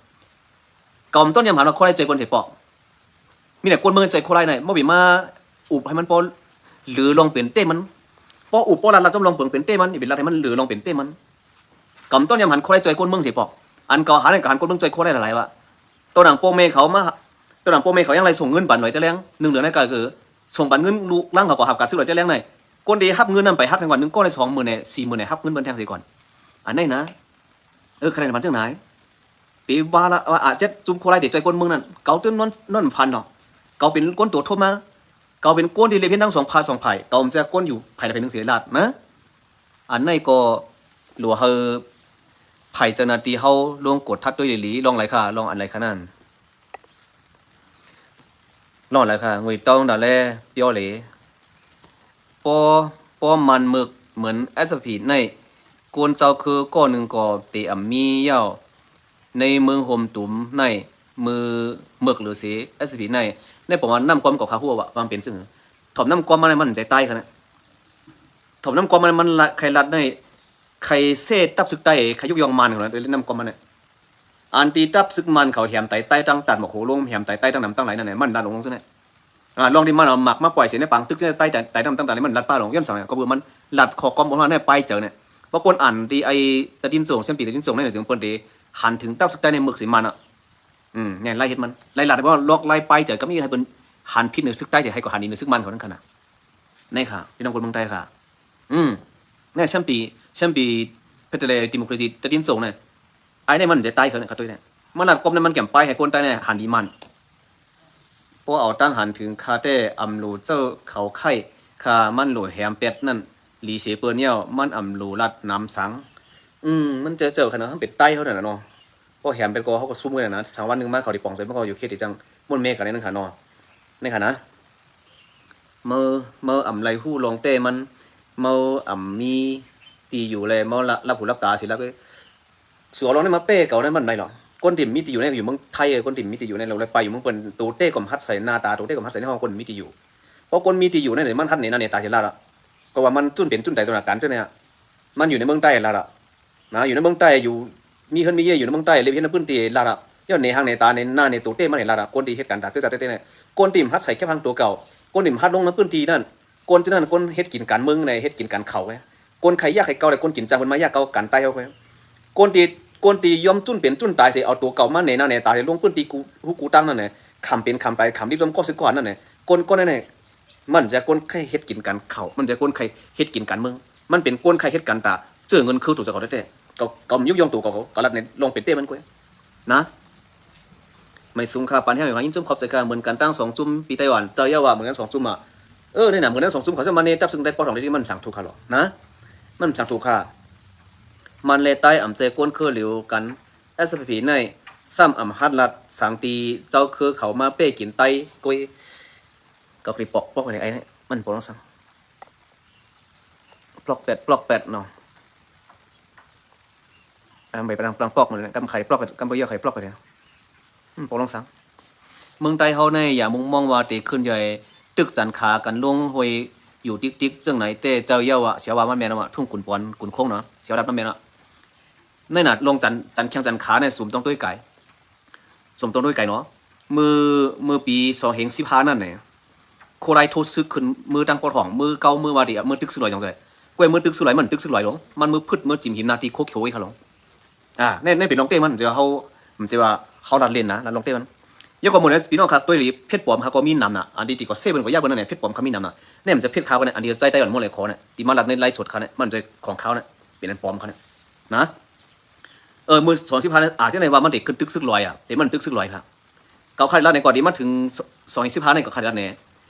ກຳຕ້ອນຍາມຫານວ່າໂຄໄລຈ່ອຍຄົນເສຍປອກ ມີແຕ່ຄົນເມືອງຈ່ອຍໂຄໄລນະ ບໍ່ໄປມາອຸບໃຫ້ມັນພໍຫຼືລອງເປັນເຕ້ມັນ ພໍອຸບພໍລັດ ລັດຈອມລອງເປີງເປັນເຕ້ມັນ ນີ້ເປັນລັດໃຫ້ມັນຫຼືລອງເປັນເຕ້ມັນ. ກຳຕ້ອນຍາມຫັນໂຄໄລຈ່ອຍຄົນເມືອງເສຍປອກ ອັນເກົ່າຫານັ້ນກໍຫັນຄົນເມືອງຈ່ອຍໂຄໄລຫຼາຍໆວ່າ ໂຕໜັງພໍ່ແມ່ເຂົາມາ ໂຕໜັງພໍ່ແມ່ເຂົາຍັງໄລ່ສົ່ງເງິນບັນໄວ້ແຕ່ແລງ ໜຶ່ງເດືອນນັ້ນກໍຄືສົ່ງບັນເງິນລູກຫຼັງເຂົາກໍຮັບການຊຶກໄວ້ແຕ່ແລງໃນ ຄົນທີ່ຮັບເງິນນັ້ນໄປຮັບແຮງກວ່າໜຶ່ງກໍໄດ້ສອງໝື່ນແດ່ ສີ່ໝື່ນແດ່ ຮັບເງິນເພິ່ນແທງເສຍກ່ອນ ອັນໃດນະ. ເອີ ຂະແນນມັນຈັ່ງໃດ ໄປວ່າລະວ່າອາເຈັດ ຈຸມໂຄໄລເດຈ່ອຍຄົນເມືອງນັ້ນ ເຂົາຕື່ນນອນ ນອນຝັນເນາະ ເຂົາເປັນຄົນຕົວະທົບມາ ເຂົາເປັນຄົນທີ່ເລບເຫັນທັງສອງຝ່າຍສອງຝ່າຍ ເຂົາບໍ່ຈັກຄົນຢູ່ໃຜລະໃຜໜຶ່ງຊິໄດ້ລາດນະ. ອັນໃດກໍຫຼວງໃຫ້ໃຜເຈົ້າໜ້າທີ່ເຮົາລົງກວດທັດດ້ວຍອີ່ຫຼີ ລອງໄຫຼຄ່າ ລອງອັນໄຫຼຄ່ານັ້ນ ລອງໄຫຼຄ່າ ງຸຍຕ້ອງດາແລ ປຽວເລ ປໍ ປໍມັນເມິກເໝືອນແອັດສະພີດໃນ ກົນເຈົ້າຄືກໍໜຶ່ງກໍເຕອຳມີຍາວ ໃນເມືອງໂຮມຕຸມໃນ ມືເມິກຫຼືເສ ແອັດສະພີດໃນ ໃນປະມານນຳຄວາມກໍຄາຫົວວ່າ ວ່າມັນເປັນຊຶງ ຖົມນ້ຳກວມມານັ້ນມັນໃຈໃຕ້ຂະນະ ຖົມນ້ຳກວມມານັ້ນ ມັນລະ ໃຄລັດໃນ ໃຄເຊຕັບຊຶກໃຕ້ ໃຄຍົກຍ້ອງມານຂະນະ ເອີ ນ້ຳກວມມານັ້ນ ອັນທີ່ຕັບຊຶກມານເຂົາແຫມໄຕໃຕ້ຕັ້ງຕານໝອກໂຫລົງ ແຫມໄຕໃຕ້ຕັ້ງນຳຕັ້ງຫຼາຍນັ້ນນະ ມັນລັດລົງຊັ້ນນະ. ອາ ລອງທີ່ມັນເອົາໝາກມາປ່ອຍເສຍໃນປາງຕຶກໃນໃຕ້ ໃຕ້ ໃຕ້ນຳຕັ້ງຕານນີ້ ມັນລັດປ່າລົງ ຍ້ອນສັງ ກໍເພື່ອມັນລັດຂໍ້ກວມບໍ່ຮອດໃນປາຍເຈີນະ. ເພາະຄົນອັນທີ່ໄອ້ຕາດິນໂຈງ ແຊມປີຕາດິນໂຈງນັ້ນ ເຊິ່ງເພິ່ນໄດ້ຫັນເຖິງຕັບຊຶກໃຕ້ໃນເມືອງເສມານະ. ອືມ ແມ່ນລາຍເຮັດມັນ ລາຍລັດ ເພາະວ່າລັອກລາຍປາຍເຈີ ກໍມີໃຫ້ເພິ່ນຫັນຜິດໃນຊຶກໃຕ້ ຊິໃຫ້ກໍຫັນດີໃນຊຶກມັນເຂົານັ້ນຂະນະ. ໃນຂະ ພີ່ນ້ອງຄົນເມືອງໃຕ້ຂະ ອືມ ໃນແຊມປີ ແຊມປີເຟເດີເຣລດີໂມຄຣາຊີຕາດິນໂຈງນະ ໄອ້ໃນມັນຈະຕາຍເຂົານະ ຂະຕຸ້ຍນະ ມັນລັດກວມໃນມັນແກມປາຍໃຫ້ຄົນໃຕ້ນະ ຫັນດີມັນ ບໍ່ເອົາຕັ້ງຫັນເຖິງຄາແຕ່ອຳໂຫຼເຈົ້າເຂົາໄຂ້ ຄາມັນໂຫຼແຮມແປດນັ້ນ ຫຼີເສເປີນຍາວ ມັນອຳໂຫຼລັດນຳສັງ. ອືມ ມັນເຈີເຈີຂະນະ ມັນເປັນໃຕ້ເຮົານັ້ນນະເນາະ ພໍແຮມໄປກໍເຮົາກໍຊຸມກັນນະ ສາງວັນໜຶ່ງມາເຂົາໄດ້ປ່ອງໃສ່ ມັນກໍຢູ່ເຂດທີ່ຈັ່ງມ່ວນແມ່ກັນໃນນັ້ນຂະເນາະ ໃນຂະນະ ເມົາ ເມົາອຳໄລຮູ້ລອງແຕ້ມັນ ເມົາອຳມີຕີຢູ່ແລ ເມົາລະ ລັບຫູລັບຕາຊິລັບເອີຍ. ສວນລອງນີ້ມາແປເຂົານັ້ນມັນໄດ້ເນາະ ຄົນທີ່ມີຕີຢູ່ໃນ ຢູ່ເມືອງໄທ ຄົນທີ່ມີຕີຢູ່ໃນ ລາວໄດ້ໄປຢູ່ເມືອງເພິ່ນ ໂຕເຕ້ກໍມາຮັດໃສ່ໜ້າຕາ ໂຕເຕ້ກໍມາຮັດໃສ່ໃນຫ້ອງຄົນມີຕີຢູ່ ເພາະຄົນມີຕີຢູ່ນັ້ນມັນຮັດໃນໜ້າໃນຕາຊິລາດອະ ກໍວ່າມັນຈຸ້ນເປັນຈຸ້ນຕາຍຕົວໜ້າກັນເຈົ້ານີ້ ມັນຢູ່ໃນເມືອງໃຕ້ລາດອະ ນະ ຢູ່ໃນເມືອງໃຕ້ ຢູ່ ມີເຮືອນມີເຍ ຢູ່ໃນເມືອງໃຕ້ ເລຍເຮັດໃນພື້ນທີ່ລາດອະ ຍ້ອນໃນຮ່າງໃນຕາໃນໜ້າໃນໂຕເຕ້ມັນໃນລາດອະ ຄົນທີ່ເຮັດການຕາເຈີຈາດແຕ້ໆ ຄົນທີ່ມາຮັດໃສ່ແຄບຫາງຕົວເກົ່າ ຄົນທີ່ມາຮັດລົງໃນພື້ນທີ່ນັ້ນ ຄົນເຈົ້ານັ້ນຄົນເຮັດກິນການເມືອງໃນ ເຮັດກິນການເຂົາ ຄົນໃຄຢາກໃຄເກົ່າ ແລະ ຄົນກິນຈ້າງເພິ່ນມາຢາກເກົ່າການໃຕ້ເຮົາ ຄົນທີ່ ຄົນທີ່ຍອມຈຸ້ນເປັນຈຸ້ນຕາຍຊິເອົາຕົວເກົ່າມາໃນໜ້າໃນຕາໃຫ້ລົງພື້ນທີ່ກູ ຮູ້ກູຕັ້ງນັ້ນນະ ຄຳເປັນຄຳຕາຍ ຄຳລິບຊອມຄວາມເສຍກ່ອນນັ້ນນະ ຄົນ ຄົນນັ້ນນະ ມັນຈະຄົນໃຄ່ເຮັດກິນການເຂົ້າ ມັນຈະຄົນໃຄ່ເຮັດກິນການເມືອງ ມັນເປັນຄົນໃຄ່ເຮັດການຕາ ເຈີເງິນຄືຕົວເຈົ້າຂອງແທ້ໆ ເຂົາ ເຂົາຍົກຍ້ອງຕົວເຂົາ ເຂົາລັດໃນລອງເປັນເຕ້ມັນກວ່ານະ. ໄໝສູງຄ່າ ປານແຮງ ຫາຍິນຊົມຂອບໃຈຄ່າ ເໝືອນກັນທັງສອງຊຸມ ປີໄຕ້ຫວັນ ເຈົ້າຢ່າວ່າເໝືອນກັນສອງຊຸມອະ ເອີ ນີ້ນະ ເໝືອນກັນສອງຊຸມ ເຂົາຈະມາເນຕັບຊຶ່ງໄດ້ປອດຂອງທີ່ມັນສັງທຸກຄ່າຫຼໍ ນະ ມັນສັງທຸກຄ່າ ມັນແລໃຕ້ອຳແຈກວນຄືຫຼຽວກັນ ເອສເອພີ ໃນ ຊ້ຳອຳຮັດລັດສັງຕີເຈົ້າຄືເຂົາມາເປ້ກິນໄຕ້ ໂກຍ ກໍຄືປອກ ປອກໄປໃນໄອ້ນີ້ ມັນປອກລອງສັງ ປອກແປດ ປອກແປດເນາະ ອາ ໄປປະດັງ ປະດັງປອກມັນ ກຳໄຂປອກ ກຳປະເຍາະໄຂປອກໄປແລ້ວ ອືມ ປອກລອງສັງ ເມືອງໃຕ້ເຮົາໃນຢ່າມຸງມອງວ່າເຕຂຶ້ນໃຫຍ່ ຕຶກຈັນຂາກັນລົງຫ້ວຍຢູ່ຕິກໆ ຈັ່ງໃດ ແຕ່ເຈົ້າຢ່າວ່າ ເສຍວ່າມັນແມ່ນວ່າ ທຸ່ງຂຸນປອນ ຂຸນຄົງເນາະ ເສຍວ່າລັດມັນແມ່ນວ່າ ໃນໜ້າລົງຈັນ ຈັນແຂ້ງຈັນຂາໃນ ສົມຕ້ອງດ້ວຍກາຍ ສົມຕ້ອງດ້ວຍກາຍເນາະ ມື້ ມື້ປີສອງພັນສິບຫ້ານັ້ນແຫຼະ ໂຄໄລໂທສຶກຂຶ້ນ ມື້ຕັ້ງປະທ້ອງ ມື້ເກົ່າ ມື້ວ່າດີ ມື້ຕຶກຊຶກລອຍຈັ່ງໃດ ກວຍມື້ຕຶກຊຶກລອຍ ມັນຕຶກຊຶກລອຍລົງ ມັນມື້ພຶດ ມື້ຈິມຫິມນາທີ່ໂຄຂຽວອີກຄະລົງ ອາ ໃນ ໃນເປັນລອງເຕ້ມັນ ຈະເຮົາ ມັນຈະວ່າເຮົາລັດເຫຼັ້ນນະ ລັດລອງເຕ້ມັນ ຍາກກວ່າໝົດເລີຍ ພີ່ນ້ອງຄັບ ໂຕຍຫຼີ ເພັດປອມເຂົາກໍມີນຳນະ ອັນທີ່ ທີ່ກໍເຊເພິ່ນກໍຢາກເບິ່ງນັ້ນແຫຼະ ເພັດປອມເຂົາມີນຳນະ ແນ່ມັນຈະເພັດຂາວກັນນະ ອັນທີ່ໃຈໃຕ້ອ່ອນໝົດເລີຍ ຂໍນະ ທີ່ມາລັດໃນໄລສົດເຂົານະ ມັນຈະຂອງເຂົານະ ເປັນອັນປອມເຂົານະ ນະ ເອີ ມື້ສອງພັນສິບຫ້າ ອາ ຈັ່ງໃດວ່າມັນໄດ້ຂຶ້ນຕຶກຊຶກລອຍອະ ແຕ່ມັນຕຶກຊຶກລອຍຄ່ະ ເຂົາຄາດລັດໃນກວ່າທີ່ມາເຖິງ ສອງພັນສິບຫ້າ ໃນກໍຄາດລັດແນ່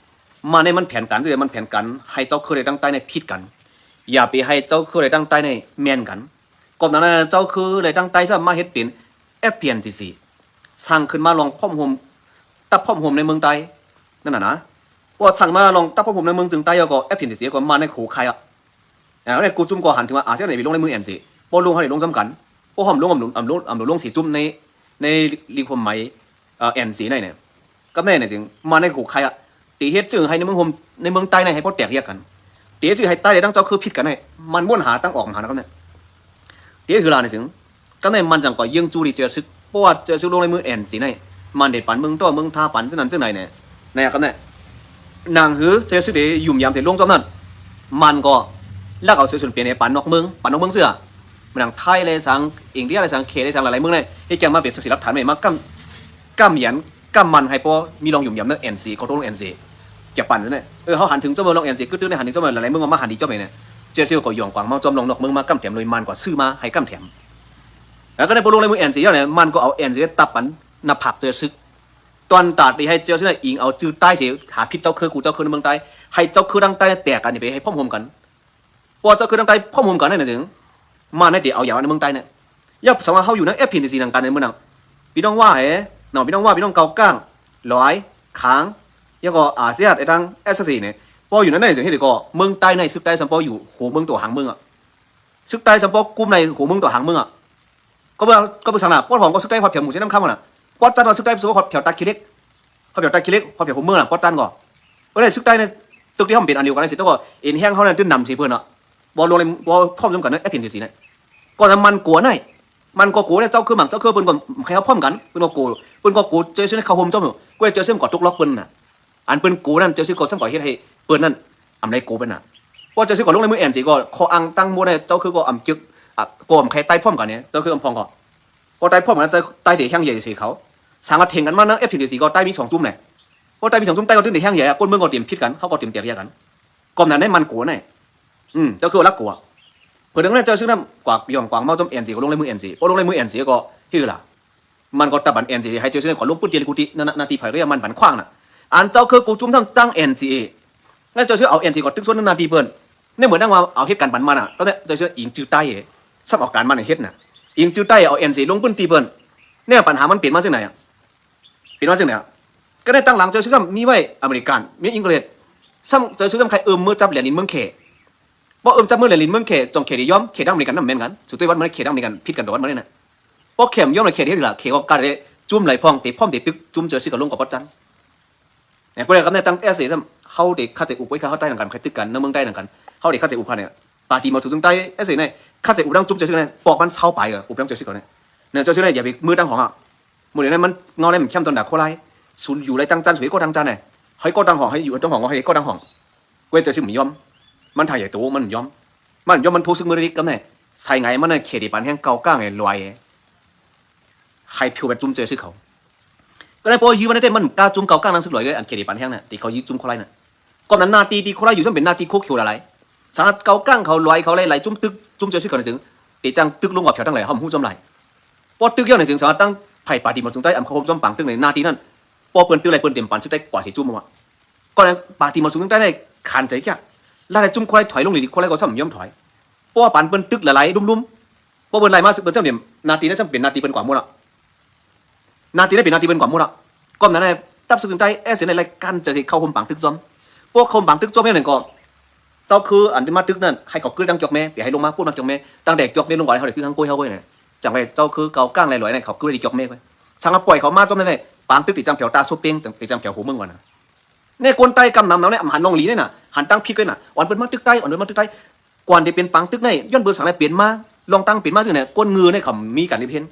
ມາໃນມັນແຜນການ ຄືມັນແຜນການໃຫ້ເຈົ້າເຄີໄດ້ຕັ້ງໃຕ້ໃນຜິດກັນ ຢ່າໄປໃຫ້ເຈົ້າເຄີໄດ້ຕັ້ງໃຕ້ໃນແມ່ນກັນ ກໍນັ້ນນະ ເຈົ້າເຄີໄດ້ຕັ້ງໃຕ້ຊ້ຳມາເຮັດເປັນ ເອັຟພີເອັນຊີຊີ ສ້າງຂຶ້ນມາລອງພ້ອມໂຮມ ຕັບພ້ອມໂຮມໃນເມືອງໃຕ້ ນັ້ນນະນະ ເພາະວ່າສ້າງມາລອງຕັບພ້ອມໂຮມໃນເມືອງເຊິ່ງໃຕ້ ແລ້ວກໍ ເອັຟພີເອັນຊີຊີ ກໍມາໃນໂຄຄ້າຍອະ ອາ ແລ້ວກູຈຸ່ມກໍຫັນເຖິງວ່າ ອາ ເສຍໃນໄປລົງໃນມືແອນຊີ ບໍ່ລົງເຮົາໄດ້ລົງສ່ຳກັນ ບໍ່ພ້ອມລົງ ອຳ ອຳ ອຳລົງສີ່ຈຸ່ມໃນ ໃນລິກຄວາມໝາຍ ເອີ ແອນຊີໃນນີ້ ກັບໃນນີ້ຈຶ່ງມາໃນໂຄຄ້າຍອະ ທີ່ເຮັດຊື່ໃຫ້ໃນເມືອງໂຮມ ໃນເມືອງໃຕ້ໃນໃຫ້ບໍ່ແຕກແຍກກັນ ທີ່ເຮັດຊື່ໃຫ້ໃຕ້ທັງເຈົ້າຄືຜິດກັນໃນ ມັນວົນຫາທາງອອກຫານະ ກັບໃນ ທີ່ເຮັດຄືລາວນີ້ຈຶ່ງ ກັບໃນມັນຈັ່ງກໍເຢື້ອງຈູ່ທີ່ເຈົ້າຊຶກ ເພາະວ່າເຈົ້າຊຶກລົງໃນມືແອນຊີໃນ ມັນໄດ້ປັນເມືອງຕໍ່ເມືອງທ່າ ປັນຈັ່ງນັ້ນຈັ່ງໃດແນ່ ໃນກັບໃນ ໜັງຫືເຈົ້າຊຶກໄດ້ຫຍຸ່ມຢາມໄດ້ລົງຈອມນັ້ນ ມັນກໍລັກເອົາເສຍສ່ວນເປັນໃຫ້ປານນອກເມືອງ ປານນອກເມືອງເສຍ ມາທັງໄທແລະສັງ ອິນເດຍແລະສັງ ເຂດແລະສັງ ຫຼາຍໆເມືອງໃນ ເຮັດຈັ່ງມາເປັນສັກສີຫຼັກຖານໃຫ້ມາກຳ ກຳຢັນ ກຳໝັ້ນໃຫ້ພໍມີລອງຫຍຸ່ມຢາມເນາະ ແອນຊີ ເຂົາຕົກລົງແອນຊີ ຈະປັນຊັ້ນແຫຼະ ເອີ ເຮົາຫັນເຖິງຈອມເມືອງລອງແອນຊີ ກຶດຕຶກໃນ ຫັນເຖິງຈອມເມືອງຫຼາຍໆເມືອງອອກມາ ຫັນດີຈອມໃນ ເຈົ້າຊຶກກໍຫຍ້ອງກວາງເມົາຈອມລອງນອກເມືອງມາກຳແຖມ ໂດຍມັນກໍຊື້ມາໃຫ້ກຳແຖມ ແລ້ວກໍໃນບໍ່ລົງໃນມືແອນຊີແລ້ວໃນ ມັນກໍເອົາແອນຊີຕັບປັນໜ້າຜາກເຈົ້າຊຶກ ຕອນຕາດທີ່ໃຫ້ເຈົ້າຊຶກນະ ອີງເອົາຈື່ໃຕ້ເສຍ ຫາຜິດເຈົ້າເຄີ ກູເຈົ້າເຄີໃນເມືອງໃຕ້ ໃຫ້ເຈົ້າເຄີທາງໃຕ້ແຕກກັນນີ້ ໄປໃຫ້ພ້ອມໂຮມກັນ ເພາະວ່າເຈົ້າຄືທາງໃຕ້ພ້ອມຮ່ວມກັນນັ້ນເອງ ມາໃນທີ່ເອົາຢາໃນເມືອງໃຕ້ນີ້ ຢ່າສາມາດເຮົາຢູ່ໃນ ເອັຟ ພີ ເອັນ ຊີ ນຳກັນໃນມື້ນັ້ນ ພີ່ນ້ອງວ່າເອ ເນາະ ພີ່ນ້ອງວ່າ ພີ່ນ້ອງເກົາກ້າງ ຫຼວາຍ ຂາງ ແລ້ວກໍອາຊຽນ ໄອ້ທາງ ເອັສ ຊີ ນີ້ ພໍຢູ່ໃນນັ້ນເອງ ເຮັດໃດກໍເມືອງໃຕ້ໃນ ຊຶກໃຕ້ສຳປອງຢູ່ຫົວເມືອງຕົວຫາງເມືອງອະ ຊຶກໃຕ້ສຳປອງກຸມໃນຫົວເມືອງຕົວຫາງເມືອງອະ ກໍເພື່ອ ກໍເພື່ອສັງນະ ປອດຫອມກໍຊຶກໃຕ້ຮອດແຖວໝູ່ເຊນ້ຳຄຳຫັ້ນນະ ປອດຈັນວ່າຊຶກໃຕ້ສຳປອງຮອດແຖວຕາຂີ້ເຫຼັກ ຮອດແຖວຕາຂີ້ເຫຼັກ ຮອດແຖວຫົວເມືອງນະ ປອດຈັນກໍ ເອີ ຊຶກໃຕ້ໃນ ຕຶກທີ່ເຮົາເປັນອັນດຽວກັນນັ້ນຊິ ແຕ່ວ່າເອັນແຮງເຮົານັ້ນຕື່ນນຳຊິເພິ່ນເນາະ ບໍ່ລົງໃນ ບໍ່ພ້ອມນຳກັນໃນ ເອັຟເອັນຊີຊີ ນັ້ນ ກໍນຳມັນກົວໃນ ມັນກໍກົວໃນ ເຈົ້າຄືມັນ ເຈົ້າຄືເພິ່ນກໍໃຫ້ເຮົາພ້ອມກັນ ເພິ່ນກໍໂກ ເພິ່ນກໍໂກ ເຈົ້າຊື່ເຂົ້າໂຮມຈ້ອມຢູ່ ກໍເຈົ້າຊື່ກໍຕົກລັອກເພິ່ນນະ ອັນເພິ່ນໂກນັ້ນ ເຈົ້າຊື່ກໍສ່ຳກໍເຮັດໃຫ້ເພິ່ນນັ້ນອຳໄລໂກເພິ່ນນະ ເພາະເຈົ້າຊື່ກໍລົງໃນມືແອນຊີ ກໍຂໍ້ອ້າງຕັ້ງໝົດໃນ ເຈົ້າຄືກໍອຳຈຶ່ກ ອະ ກໍອຳໃຄໃຕ້ພ້ອມກັນນີ້ ເຈົ້າຄືອຳພອງກໍ ກໍໃຕ້ພ້ອມກັນ ໃຕ້ ໃຕ້ເດແຮງໃຫຍ່ເສເຂົາ ສັງກະເທັງກັນມານະ ເອັຟເອັນຊີຊີ ກໍໃຕ້ມີສອງຈຸ້ມແຫຼະ ເພາະໃຕ້ມີສອງຈຸ້ມ ໃຕ້ກໍຕຶງເດແຮງໃຫຍ່ ຄົນເມືອງກໍຕຽມຜິດກັນ ເຮົາກໍຕຽມແຕກແຍກກັນ ກໍນັ້ນໃນມັນໂກໃນ ອືມ ເຈົ້າຄືລັກກົວ ເພິ່ນເຖິງນັ້ນ ເຈົ້າຊື່ນຳກວາກ ຍ້ອນກວາງເມົາຈ້ອມແອນຊີ ກໍລົງໃນມືແອນຊີ ພໍລົງໃນມືແອນຊີ ກໍເຮັດລະ ມັນກໍຕະບັນແອນຊີໃຫ້ເຈົ້າຊື່ນຳກໍລົງພື້ນທີ່ເລີຍ ກຸຕິ ໜ້າ ໜ້າທີ່ໃຜກໍຢ່າມັນຜັນຂວາງນະ ອັນເຈົ້າຄືກູຈຸ້ມທັງ ທັງແອນຊີເອ ແລ້ວເຈົ້າຊື່ເອົາແອນຊີກໍຕຶກຊົນນຳໜ້າທີ່ເພິ່ນ ໃນເມື່ອນຳວ່າເອົາເຮັດການບັນມານະ ຕອນນີ້ເຈົ້າຊື່ອີງຈື່ໃຕ້ ຊ້ຳເອົາການມາໃຫ້ເຮັດນະ ອີງຈື່ໃຕ້ເອົາແອນຊີລົງພື້ນທີ່ເພິ່ນ ແນວບັນຫາມັນເປັນມາຈັ່ງໃດອະ? ເປັນມາຈັ່ງໃດອະ? ກໍໄດ້ຕັ້ງຫຼັງເຈົ້າຊື່ຊ້ຳມີໄວ້ອາເມລິກັນ ມີອັງກິດ ຊ້ຳເຈົ້າຊື່ຊ້ຳໃຄເອີ້ມມືຈັບແລນດິນເມືອງແຂ ບໍ່ເອີ້ມຈັບມືແລນດິນເມືອງແຂ ຕ້ອງແຂໄດ້ຍອມ ແຂທາງອາເມລິກັນນຳແມ່ນກັນ ສຸດທ້າຍວັດມັນແຂທາງອາເມລິກັນຜິດກັນຕະວັດມານີ້ນະ ບໍ່ແຂບໍ່ຍອມແລ້ວ ແຂເຮັດຫຍັງລະ ແຂກໍການໄດ້ຈຸ້ມໄຫຼພ້ອມ ເຕະພ້ອມເຕະຕຶກ ຈຸ້ມເຈົ້າຊື່ກໍລົງກັບປະຈັນ ແໜ່ ຜູ້ໃດກັບໃນຕັ້ງເອສເອຊ້ຳ ເຮົາໄດ້ຄັດໃຈອຸບໄວ້ ຄັນເຮົາໃຕ້ນຳກັນ ໃຄຕຶກກັນໃນເມືອງໃຕ້ນຳກັນ ເຮົາໄດ້ຄັດໃຈອຸບຄັນນີ້ ປາຕີມາສຸດເທິງໃຕ້ເອສເອໃນ ຄັດໃຈອຸບທັງຈຸ້ມເຈົ້າຊື່ໃນ ປອກມັນຊາວປາຍ ເອີ ອຸບທັງເຈົ້າຊື່ກ່ອນນີ້ ແນວເຈົ້າຊື່ໃນ ຢ່າໄປມືຕັ້ງຫ້ອງອະ ມື້ນີ້ນະ ມັນເງົາໄດ້ມັນແຄມຕອນດາໂຄລາຍ ສູນຢູ່ໄດ້ຕັ້ງຊັ້ນ ສູນກໍຕັ້ງຊັ້ນນະ ໃຫ້ກໍຕັ້ງຫ້ອງ ໃຫ້ຢູ່ຕັ້ງຫ້ອງ ໃຫ້ກໍຕັ້ງຫ້ອງ ເວີຍ ເຈົ້າຊື່ບໍ່ຍອມ ມັນທາງໃຫຍ່ໂຕ ມັນບໍ່ຍອມ ມັນບໍ່ຍອມ ມັນໂທຊຶກມືໄດ້ກັບໃນ ໃສ່ໄງມັນນະ ເຂດທີ່ປານແຮງເກົ່າກ້າງໃຫ້ລອຍ ໃຫ້ຜິວແບບຈຸ້ມເຈົ້າຊື່ເຂົາ ກໍໄດ້ ເພາະວ່າຢື້ອໄວ້ນັ້ນເດ້ ມັນກ້າຈຸ້ມເກົ່າກ້າງນຳຊຶກລອຍເລີຍ ອັນເຂດທີ່ປານແຮງນະ ທີ່ເຂົາຢື້ຈຸ້ມໂຄລາຍນະ ກໍນັ້ນໜ້າທີ່ທີ່ໂຄລາຍຢູ່ ຊ້ຳເປັນໜ້າທີ່ໂຄຂຽວຫຼາຍໆ ສາມາດເກົ່າກ້າງເຂົາລອຍເຂົາໄລ່ໆ ຈຸ້ມຕຶກ ຈຸ້ມເຈົ້າຊື່ເຂົານັ້ນຈຶ່ງ ເຕະຈັ່ງຕຶກລົງກວ່າແຖວທັງຫຼາຍ ເຮົາຮູ້ຈ້ອມຫຼາຍ ພໍຕຶກແລ້ວນັ້ນຈຶ່ງສາມາດຕັ້ງໃຜປາຕີມາສຸງໃຕ້ ອຳເຂົາໂຮມຈ້ອມປາງຕຶກໃນໜ້າທີ່ນັ້ນ ພໍເພິ່ນຕຶກໄລ່ເພິ່ນເຕັມປານຊຶກໃຕ້ກວ່າຊິຈຸ້ມວ່າ ກໍນັ້ນປາຕີມາສຸງໃຕ້ໄດ້ຂັນໃຈແກ່ ລະໄດ້ຈຸ້ມໂຄລາຍຖອຍລົງນີ້ ໂຄລາຍກໍຊ້ຳບໍ່ຍອມຖອຍ ເພາະວ່າປານເພິ່ນຕຶກຫຼາຍໆ ລຸມໆ ພໍເພິ່ນໄລ່ມາ ເພິ່ນຊ້ຳເຕັມໜ້າທີ່ນັ້ນ ຊ້ຳເປັນໜ້າທີ່ເພິ່ນກວ່າໝົດລະ ໜ້າທີ່ນັ້ນເປັນໜ້າທີ່ເພິ່ນກວ່າໝົດລະ ກໍນັ້ນແຫຼະ ຕັບຊຶກໃຕ້ເອສເອໃນລາຍການຈະຊິເຂົ້າໂຮມປາງຕຶກຈ້ອມ ພວກເຂົ້າໂຮມປາງຕຶກຈ້ອມແລ້ວນັ້ນກໍ ເຈົ້າຄືອັນທີ່ມາຕຶກນັ້ນ ໃຫ້ເຂົາກືນຕັ້ງຈອກແມ່ ໄປໃຫ້ລົງມາປຸ້ນມາຈອກແມ່ ຕັ້ງແຕ່ຈອກແມ່ລົງກ່ອນ ເຮົາໄດ້ຄືທາງກ້ວຍເຮົາເວີຍນະ ຈັ່ງໄວ້ເຈົ້າຄືເກົ່າກ້າງລອຍໆ ໃຫ້ເຂົາກືໄດ້ຈອກແມ່ເວີຍ ສັງວ່າປ່ອຍເຂົາມາຈ້ອມນັ້ນແຫຼະ ປາງຕຶກຕິດຈຳແຖວຕາໂຊເປັງ ຕິດຈຳແຖວຫົວເມືອງກ່ອນນະ ແນວຄົນໃຕ້ກຳນຳເຮົານີ້ ອຳຫານນ້ອງຫຼີນີ້ນະ ຫັນຕັ້ງຜິດເວີຍນະ ອ່ອນເພິ່ນມາຕຶກໃຕ້ ອ່ອນເພິ່ນມາຕຶກໃຕ້ ກວ່າໄດ້ເປັນປາງຕຶກໃນ ຍ້ອນເບິ່ງສັງໃນເປັນມາ ລອງຕັ້ງເປັນມາຊື່ນະ ຄົນເງືອໃນເຂົາມີການລຽບເຫັນ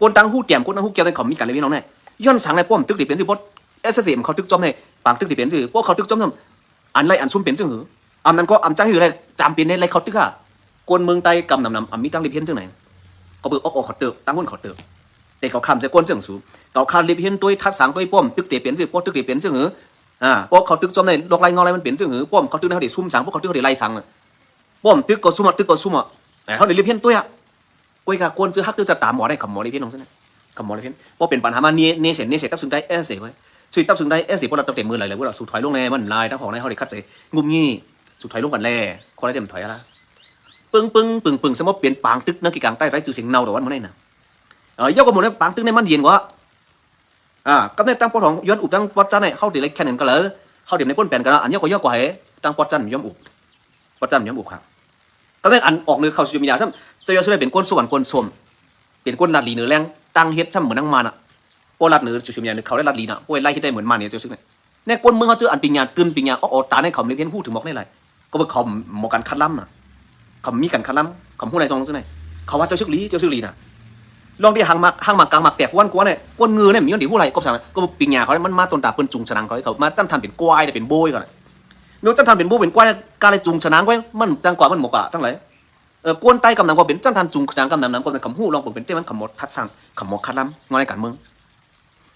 ຄົນຕັ້ງຫູແຕ້ມ ຄົນຕັ້ງຫູແກ້ວໃນເຂົາມີການລຽບເຫັນນ້ອງໃນ ຍ້ອນສັງໃນປ້ອມຕຶກໄດ້ເປັນຊື່ ເພາະເອສເອເອັມເຂົາຕຶກຈ້ອມໃນ ປາງຕຶກໄດ້ເປັນຊື່ ພວກເຂົາຕຶກຈ້ອມນຳ ອັນໄລ່ອັນຊຸມເປັນຈັ່ງຫື ອຳນັ້ນກໍອຳຈັ່ງຫືແລ້ວ ຈຳເປັນໃນໄລ່ເຂົາຕຶກອະ ຄົນເມືອງໃຕ້ກຳນຳນຳ ອຳມີຕັ້ງລຽບເຫັນຈັ່ງໃດ ກໍເບິ່ງອອກອອກເຂົາເຕີບ ຕັ້ງຫົນເຂົາເຕີບ ແຕ່ເຂົາຄຳໃສ່ຄົນຈັ່ງສູ ເຂົາຄາດລຽບເຫັນຕົວະ ທັດສັງຕົວະ ປ້ອມຕຶກໄດ້ເປັນຊື່ ປ້ອມຕຶກໄດ້ເປັນຈັ່ງຫື ອາ ພວກເຂົາຕຶກຈ້ອມໃນ ລອກໄລ່ເງົາໄລ່ມັນເປັນຈັ່ງຫື ປ້ອມເຂົາຕຶກໃນເຮົາໄດ້ຊຸມສັງ ພວກເຂົາຕຶກເຮົາໄດ້ໄລ່ສັງ ປ້ອມຕຶກກໍຊຸມ ຕຶກກໍຊຸມ ເຮົາໄດ້ລຽບເຫັນຕົວະ ກ້ວຍກາ ຄົນຊື່ຮັກ ຊື່ຊະຕາ ໝໍໄດ້ ຄຳໝໍລຽບເຫັນນ້ອງຊັ້ນນະ ຄຳໝໍລຽບເຫັນ ບໍ່ເປັນປັນຫາມາເນ ເນເສນ ເນເສນ ຕັບຊຶງໃຕ້ເອສເອເວີຍ ຊຸດຕັບຊຶງໃຕ້ເອສເອ ພວກລາວຕັ້ງແຕ່ມື້ໃດແລ້ວ ພວກລາວສູ້ຖອຍລົງແດ່ ມັນຫຼາຍ ທາງຫ້ອງໃນເຮົາໄດ້ຄັດໃສ່ງຸ້ມງີ້ ສູ້ຖອຍລົງກັນແດ່ ຄົນລາວຈະຖອຍລະ ປຶ້ງໆ ປຶ້ງໆ ສຳມະເປັນປາງຕຶກນະ ກີກາງໃຕ້ໄດ້ຊື່ສຽງເນົ່າ ຕາວັນມື້ນີ້ນະ ເອີ ເຈົ້າກໍໝູ່ໃນປາງຕຶກໃນມັນເຢັນກວ່າ ອາ ກັບໃນຕັ້ງປໍທອງ ຍ້ອນອຸບຕັ້ງປອດຈັນໃນ ເຮົາໄດ້ໄລ່ແຂ່ງກັນເລີຍ ເຮົາໄດ້ໃນປົນແປນກັນ ອັນຍອກກໍຍອກກວ່າໃຫ້ ຕັ້ງປອດຈັນບໍ່ຍອມອຸບ ປອດຈັນບໍ່ຍອມອຸບຄັກ ກໍແມ່ນອັນອອກເໜືອເຂົ້າໂຊຊຽວມີເດຍຊ້ຳ ເຈົ້າຢາກສະແດງເປັນຄົນສະຫວັນຄົນສົມ ເປັນຄົນລັດດີເໜືອແລງ ຕັ້ງເຮັດຊ້ຳເໝືອນນາງມານນະ ບໍ່ລັດເໜືອໂຊຊຽວມີເດຍ ເຂົາໄດ້ລັດດີນະ ບໍ່ໄດ້ໄລ່ເຮັດໄດ້ເໝືອນມານນີ້ ເຈົ້າຊຶກນີ້ ແນວຄົນເມືອງເຮົາເຈີອັນປີນຍາຕື່ນ ປີນຍາອອກ ອອກຕາໃນເຂົາເລີຍເຫັນຮູ້ເຖິງໝອກໃນຫຼາຍ ກໍເພາະເຂົາໝໍການຄັດລຳນະ ເຂົາມີການຄັດລຳ ເຂົາຮູ້ໃນຊ່ອງຊັ້ນໃດ ເຂົາວ່າເຈົ້າຊຶກຫຼີ ເຈົ້າຊຶກຫຼີນະ ລອງທີ່ຫາງໝາກ ຫາງໝາກກາງໝາກແຕກ ກວນກົວໃນ ຄົນເງືອໃນມັນຍ້ອນທີ່ຮູ້ຫຼາຍ ກໍສາງ ກໍປີນຍາເຂົາມັນມາຕົ້ນຕາເພິ່ນຈູງສະໜາງເຂົາ ເຂົາມາຈັ່ງທັນເປັນຄວາຍ ເປັນໂບ້ຍກ່ອນນະ ໂນຈັ່ງທັນເປັນໂບ້ເປັນຄວາຍ ການໄດ້ຈູງສະໜາງໄວ້ ມັນຈັ່ງກວ່າມັນໝໍກາທັງຫຼາຍ ເອີ ຄົນໃຕ້ກຳນຳກໍເປັນຈັ່ງທັນ ຈູງສະໜາງກຳນຳນຳ ກໍເປັນຄຳຮູ້ລອງເບິ່ງເປັນເຕັມ ມັນຄຳໝໍທັດສັງ ຄຳໝໍຄັດລຳ ງອນໃນການເມືອງ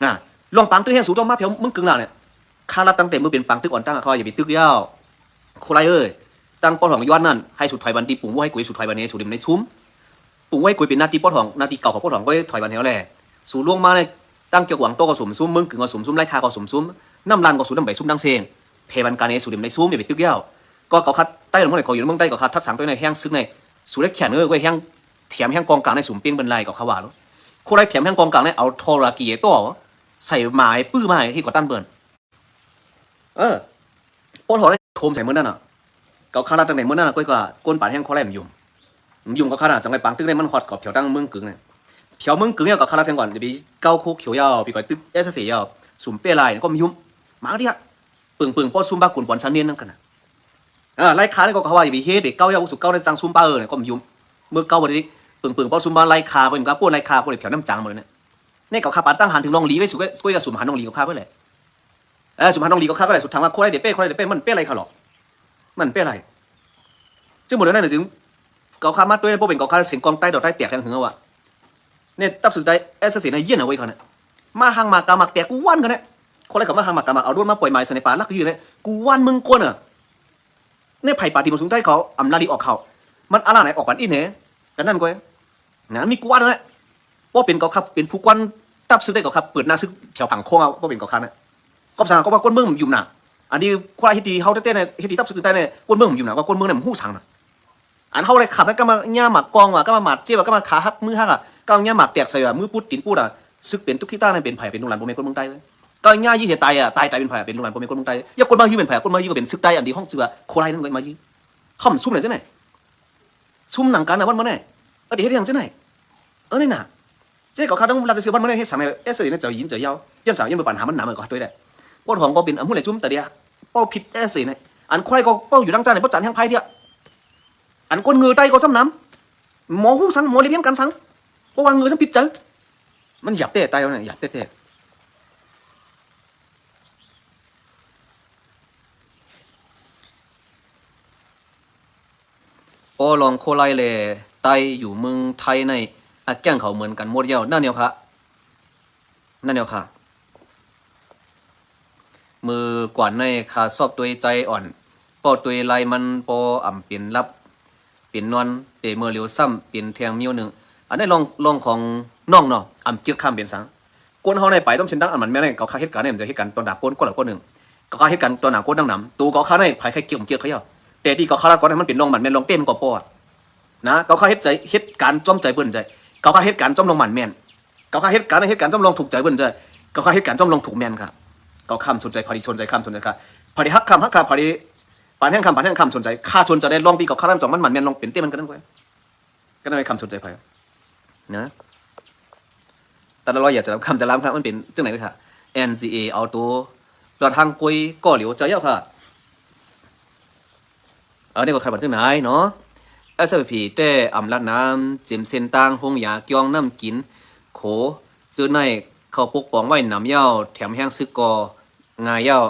ນະ ລອງປາງຕຶກແຮງສູງຕ້ອງມາແຖວເມືອງກຶງລາວນີ້ ຄາລັດຕັ້ງແຕ່ມື້ເປັນປາງຕຶກອ່ອນຕັ້ງ ເຂົາວ່າຢ່າໄປຕຶກຍາວ ໂຄໄລເອີຍ ຕັ້ງປໍທອງຍ້ອນນັ້ນ ໃຫ້ສູຖອຍບັນທີ່ປຸງບໍ່ໃຫ້ກຸຍ ສູຖອຍບັນນີ້ ສູເລັມໃນຊຸມ ປຸງໄວ້ກຸຍເປັນໜ້າທີ່ປໍທອງ ໜ້າທີ່ເກົ່າຂອງປໍທອງ ກໍຖອຍບັນແຮວແຫຼະ ສູລົງມາໃນຕັ້ງເຈົ້າກວາງໂຕກໍສົມຊຸມ ເມືອງກຶງກໍສົມຊຸມ ໄລຄາກໍສົມຊຸມ ນ້ຳລານກໍສູນຳໃບຊຸມດັ່ງເຊງ ແຜ່ບັນການໃນສູເລັມໃນຊຸມ ຢ່າໄປຕຶກຍາວ ກໍເຂົາຄັດໃຕ້ລະເມືອງໃນ ເຂົາຢູ່ໃນເມືອງໃຕ້ ກໍຄັດທັດສັງໂຕໃນແຮງຊຶກໃນ ສູໄດ້ແຂນເອີຍ ແຮງ ແຖມແຮງກອງກາງໃນ ສຸມເປັງເປັນລາຍກໍເຂົາວ່າໂລດ ຄົນໃດແຖມແຮງກອງກາງໃນ ເອົາທໍລະກີເອໂຕ ໃສ່ໝາຍປືມາໃຫ້ທີ່ກໍຕັນເບິ່ນ ເອີ ພໍຖອນໂທມໃສ່ມື້ນັ້ນນະ ເຂົາຄາລັດຕັ້ງແຕ່ມື້ນັ້ນນະ ກ້ອຍກວ່າ ກົ້ນປານແຮງຄໍແລມຫຍຸ້ມ ຫຍຸ້ມກໍຄາລະ ຈັ່ງໄປປາງຕຶກໃນມັນຮອດຂອບແຖວຕັ້ງເມືອງກຶງນະ ແຖວເມືອງກຶງເນຍ ກໍຄາລັດກັນກ່ອນ ໄປເກົາໂຄຂຽວຍາວ ໄປກ່ອຍຕຶກເອສເອຍາວ ສຸມເປ້ລາຍກໍມາຫຍຸ້ມ ມາເດະ ເປິງໆ ເພາະຊຸມບ້າກຸນປອນຊາເນນນັ້ນກັນນະ. ເອີ ໄລ່ຂ້ານີ້ກໍເຂົາວ່າຢ່າໄປເຮັດເດ້ ເກົາຢ່າອຸສຸເກົາໃນຈັ່ງຊຸມບ້າເອີນະ ກໍມັນຢູ່ເມືອງເກົາບໍ່ໄດ້ ເປິງໆ ເພາະຊຸມບ້າໄລ່ຂ້າເພິ່ນກໍປ້ນໄລ່ຂ້າ ບໍ່ໄດ້ແຖວນ້ຳຈັງບໍ່ໄດ້ນະ. ນີ້ເຂົາຂ້າປານຕັ້ງຫັນເຖິງນ້ອງຫຼີໄວ້ສຸ ກໍຢ່າສຸມຫານ້ອງຫຼີເຂົາຂ້າເພິ່ນແຫຼະ. ເອີ ສຸມຫານ້ອງຫຼີເຂົາຂ້າເພິ່ນແຫຼະ ສຸດທ້າຍວ່າຄົນໃດໄດ້ເປ້ ຄົນໃດໄດ້ເປ້ ມັນເປ້ໄລ່ຂ້າຫຼອກ ມັນເປ້ໄລ່. ຊຶ່ງໝົດແນວນັ້ນຈຶ່ງ ເຂົາຂ້າມາດ້ວຍ ບໍ່ເປັນເຂົາຂ້າ ສຽງກອງໃຕ້ຕໍ່ໃຕ້ແຕກແຮງຫຶງເອົາວ່າ. ນີ້ ຕັບສຸດທ້າຍ ແອັດເສສເອນະ ຢ້ຽນເອົາໄວ້ເຂົານະ ມາຫາງໝາກກາໝາກແຕກ ກູວ່ານເຂົານະ. ຄົນໃດເຂົາມາຫາງໝາກກາໝາກ ເອົາໂດຣນມາປ່ອຍໝາຍໃສ່ໃນປ່າຫຼັກຢູ່ນະ ກູວ່ານເມືອງກວນນະ. ໃນໄຜປາຕີນໝົດສຸງໃຕ້ເຂົາ ອຳນາດດີອອກເຂົາ ມັນອາລາໄນອອກປານອິນແຮ ກັນນັ້ນກວ່ານະ ມີກູວ່ານນັ້ນແຫຼະ. ບໍ່ເປັນເຂົາຄັບ ເປັນຜູ້ກວນຕັບຊຶກໄດ້ເຂົາຄັບ ເປີດໜ້າຊຶກແຖວຜັງໂຄ້ງເອົາ ບໍ່ເປັນເຂົາຄັບນະ. ກໍສາງກໍວ່າກວນເມືອງມັນຢູ່ນະ ອັນນີ້ຄົນເຮັດດີເຮົາແທ້ໆນະ ເຮັດດີຕັບຊຶກໃຕ້ນະ ກວນເມືອງມັນຢູ່ນະ ວ່າກວນເມືອງນະມັນຮູ້ສັງນະ. ອັນເຮົາໄດ້ຂັບນັ້ນກໍມາຫຍ້າໝາກກອງວ່າ ກໍມາໝາດເຈັບວ່າ ກໍມາຂາຫັກມືຫັກອະ ກໍຫຍ້າໝາກແຕກໃສ່ວ່າ ມືປຸດຕີນປຸດອະ ຊຶກເປັນຕຸກຂີ້ຕານະ ເປັນໃຜເປັນລູກຫຼານບໍ່ແມ່ນຄົນເມືອງໃຕ້ເວີຍ. ກໍຫຍ້າຍິງໃຫ້ຕາຍອະ ຕາຍ ຕາຍເປັນໃຜ ເປັນລູກຫຼານບໍ່ແມ່ນຄົນເມືອງໃຕ້. ຢ່າຄົນມາຢືນເປັນໃຜ ຄົນມາຢືນກໍເປັນຊຶກໃຕ້ ອັນທີ່ຮ້ອງຊື່ວ່າໂຄໄລນັ້ນກໍມາຢືນ. ເຂົາມັນຊຸມແນວຈັ່ງໃດ ຊຸມໜັງກັນນະ ວັນມາແນ ເອີ ໄດ້ເຮັດຫຍັງຈັ່ງໃດ ເອີ ນີ້ນະ. ເຈົ້າເຂົາຂ້າຕ້ອງລັດເຊື່ອ ວັນມາແນເຮັດສັງໃນ ເອັສເອ ໃນເຈົ້າຍິນເຈົ້າເຍົາ ຢ້ານສັງ ຢ້ານບໍ່ປານຫາມັນນຳ ກໍດ້ວຍແຫຼະ. ບໍ່ຖອງກໍເປັນອຳພຸ້ນແຫຼະ ຈຸ້ມຕາເດຍ ເວົ້າຜິດ ເອັສເອ ນະ. ອັນຄົນໃດກໍເວົ້າຢູ່ດັ່ງຈານ ບໍ່ຈານແຮງໃຜເດຍ. ອັນຄົນເງືອໃຕ້ກໍຊ້ຳນຳ ໝໍຮູ້ສັງ ໝໍລຽນຮຽນກັນສັງ ບໍ່ວ່າເງືອຊ້ຳຜິດໃຈ. ມັນຫຍາບແທ້ ໃຕ້ເຮົານະ ຫຍາບແທ້ໆ. ພໍລອງໂຄໄລແລ ໃຕ້ຢູ່ເມືອງໄທໃນ ອາ ແກ້ງເຂົາເໝືອນກັນໝົດແລ້ວ ນັ້ນແຫຼະຄ່ະ ນັ້ນແຫຼະຄ່ະ. ມື້ກ່ອນໃນຂ້າຊອບຕົວໃຈອ່ອນ ເວົ້າຕົວໄລມັນບໍ່ອຳເປັນຫຼັບເປັນນອນ ແຕ່ມື້ຫຼຽວຊ້ຳເປັນແທງມຽວໜຶ່ງ. ອັນນີ້ລອງ ລອງຂອງນ້ອງເນາະ ອຳເຈີກຂ້າມເປັນສັງ. ຄົນເຮົາໃນປາຍຕ້ອມເສັ້ນທາງອັນມັນແມ່ນ ເຂົາຂ້າເຮັດການນີ້ ມັນຈະເຮັດການຕໍ່ໜ້າຄົນ ຄົນລະຄົນໜຶ່ງ ເຂົາຂ້າເຮັດການຕໍ່ໜ້າຄົນດັ່ງນຳ ໂຕເຂົາຂ້າໃນ ໃຜໃຄເກີ້າເກີ້າເຂົາເຈົ້າ ແຕ່ທີ່ເຂົາຂ້າລະກ່ອນນັ້ນ ມັນເປັນນ້ອງໝັ້ນແມ່ນ ລອງເຕ້ມັນກໍພໍນະ. ເຂົາຂ້າເຮັດໃຈ ເຮັດການຈ້ອມໃຈເພິ່ນໃຈ ເຂົາຂ້າເຮັດການຈ້ອມນ້ອງໝັ້ນແມ່ນ ເຂົາຂ້າເຮັດການ ເຮັດການຈ້ອມລອງທຸກໃຈເພິ່ນໃຈ ເຂົາຂ້າເຮັດການຈ້ອມລອງທຸກແມ່ນຄ່ະ. ເຂົາຂ້າມສົນໃຈ ໃຜທີ່ສົນໃຈຂ້າມສົນໃຈຄ່ະ ໃຜທີ່ຮັກຂ້າມຮັກຄ່ະ ໃຜທີ່ປານແຮງຂ້າມປານແຮງຂ້າມສົນໃຈ ຂ້າສົນໃຈໄດ້ລອງທີ່ເຂົາຂ້າລະຈ້ອມມັນໝັ້ນແມ່ນ ລອງເປັນເຕ້ມັນກັນນັ້ນກວ່າ. ກໍໄດ້ຄຳສົນໃຈໃຜນະ ແຕ່ລະຮ້ອຍຢາກຈະລຳຄຳຈະລຳຄັບ ມັນເປັນຈັ່ງໃດເລີຍຄ່ະ ແອນຊີເອ ເອົາໂຕລອດທາງກວຍກໍຫຼຽວໃຈເອົາຄ່ະ. ເອົາ ນີ້ກໍຄາດຫວັງຈັ່ງໃດເນາະ ເອັສເອັສພີ ແຕ່ອຳລາດນ້ຳ ເຈັມເສັ້ນຕ່າງ ໂຮງຢາ ກ່ຽວນ້ຳກິນ ໂຂ ເຈີໃນ ເຂົ້າປົກປ້ອງໄວ້ນຳເຍົາ ແຖມແຮງຊຶກກໍ ງ່າຍເຍົາ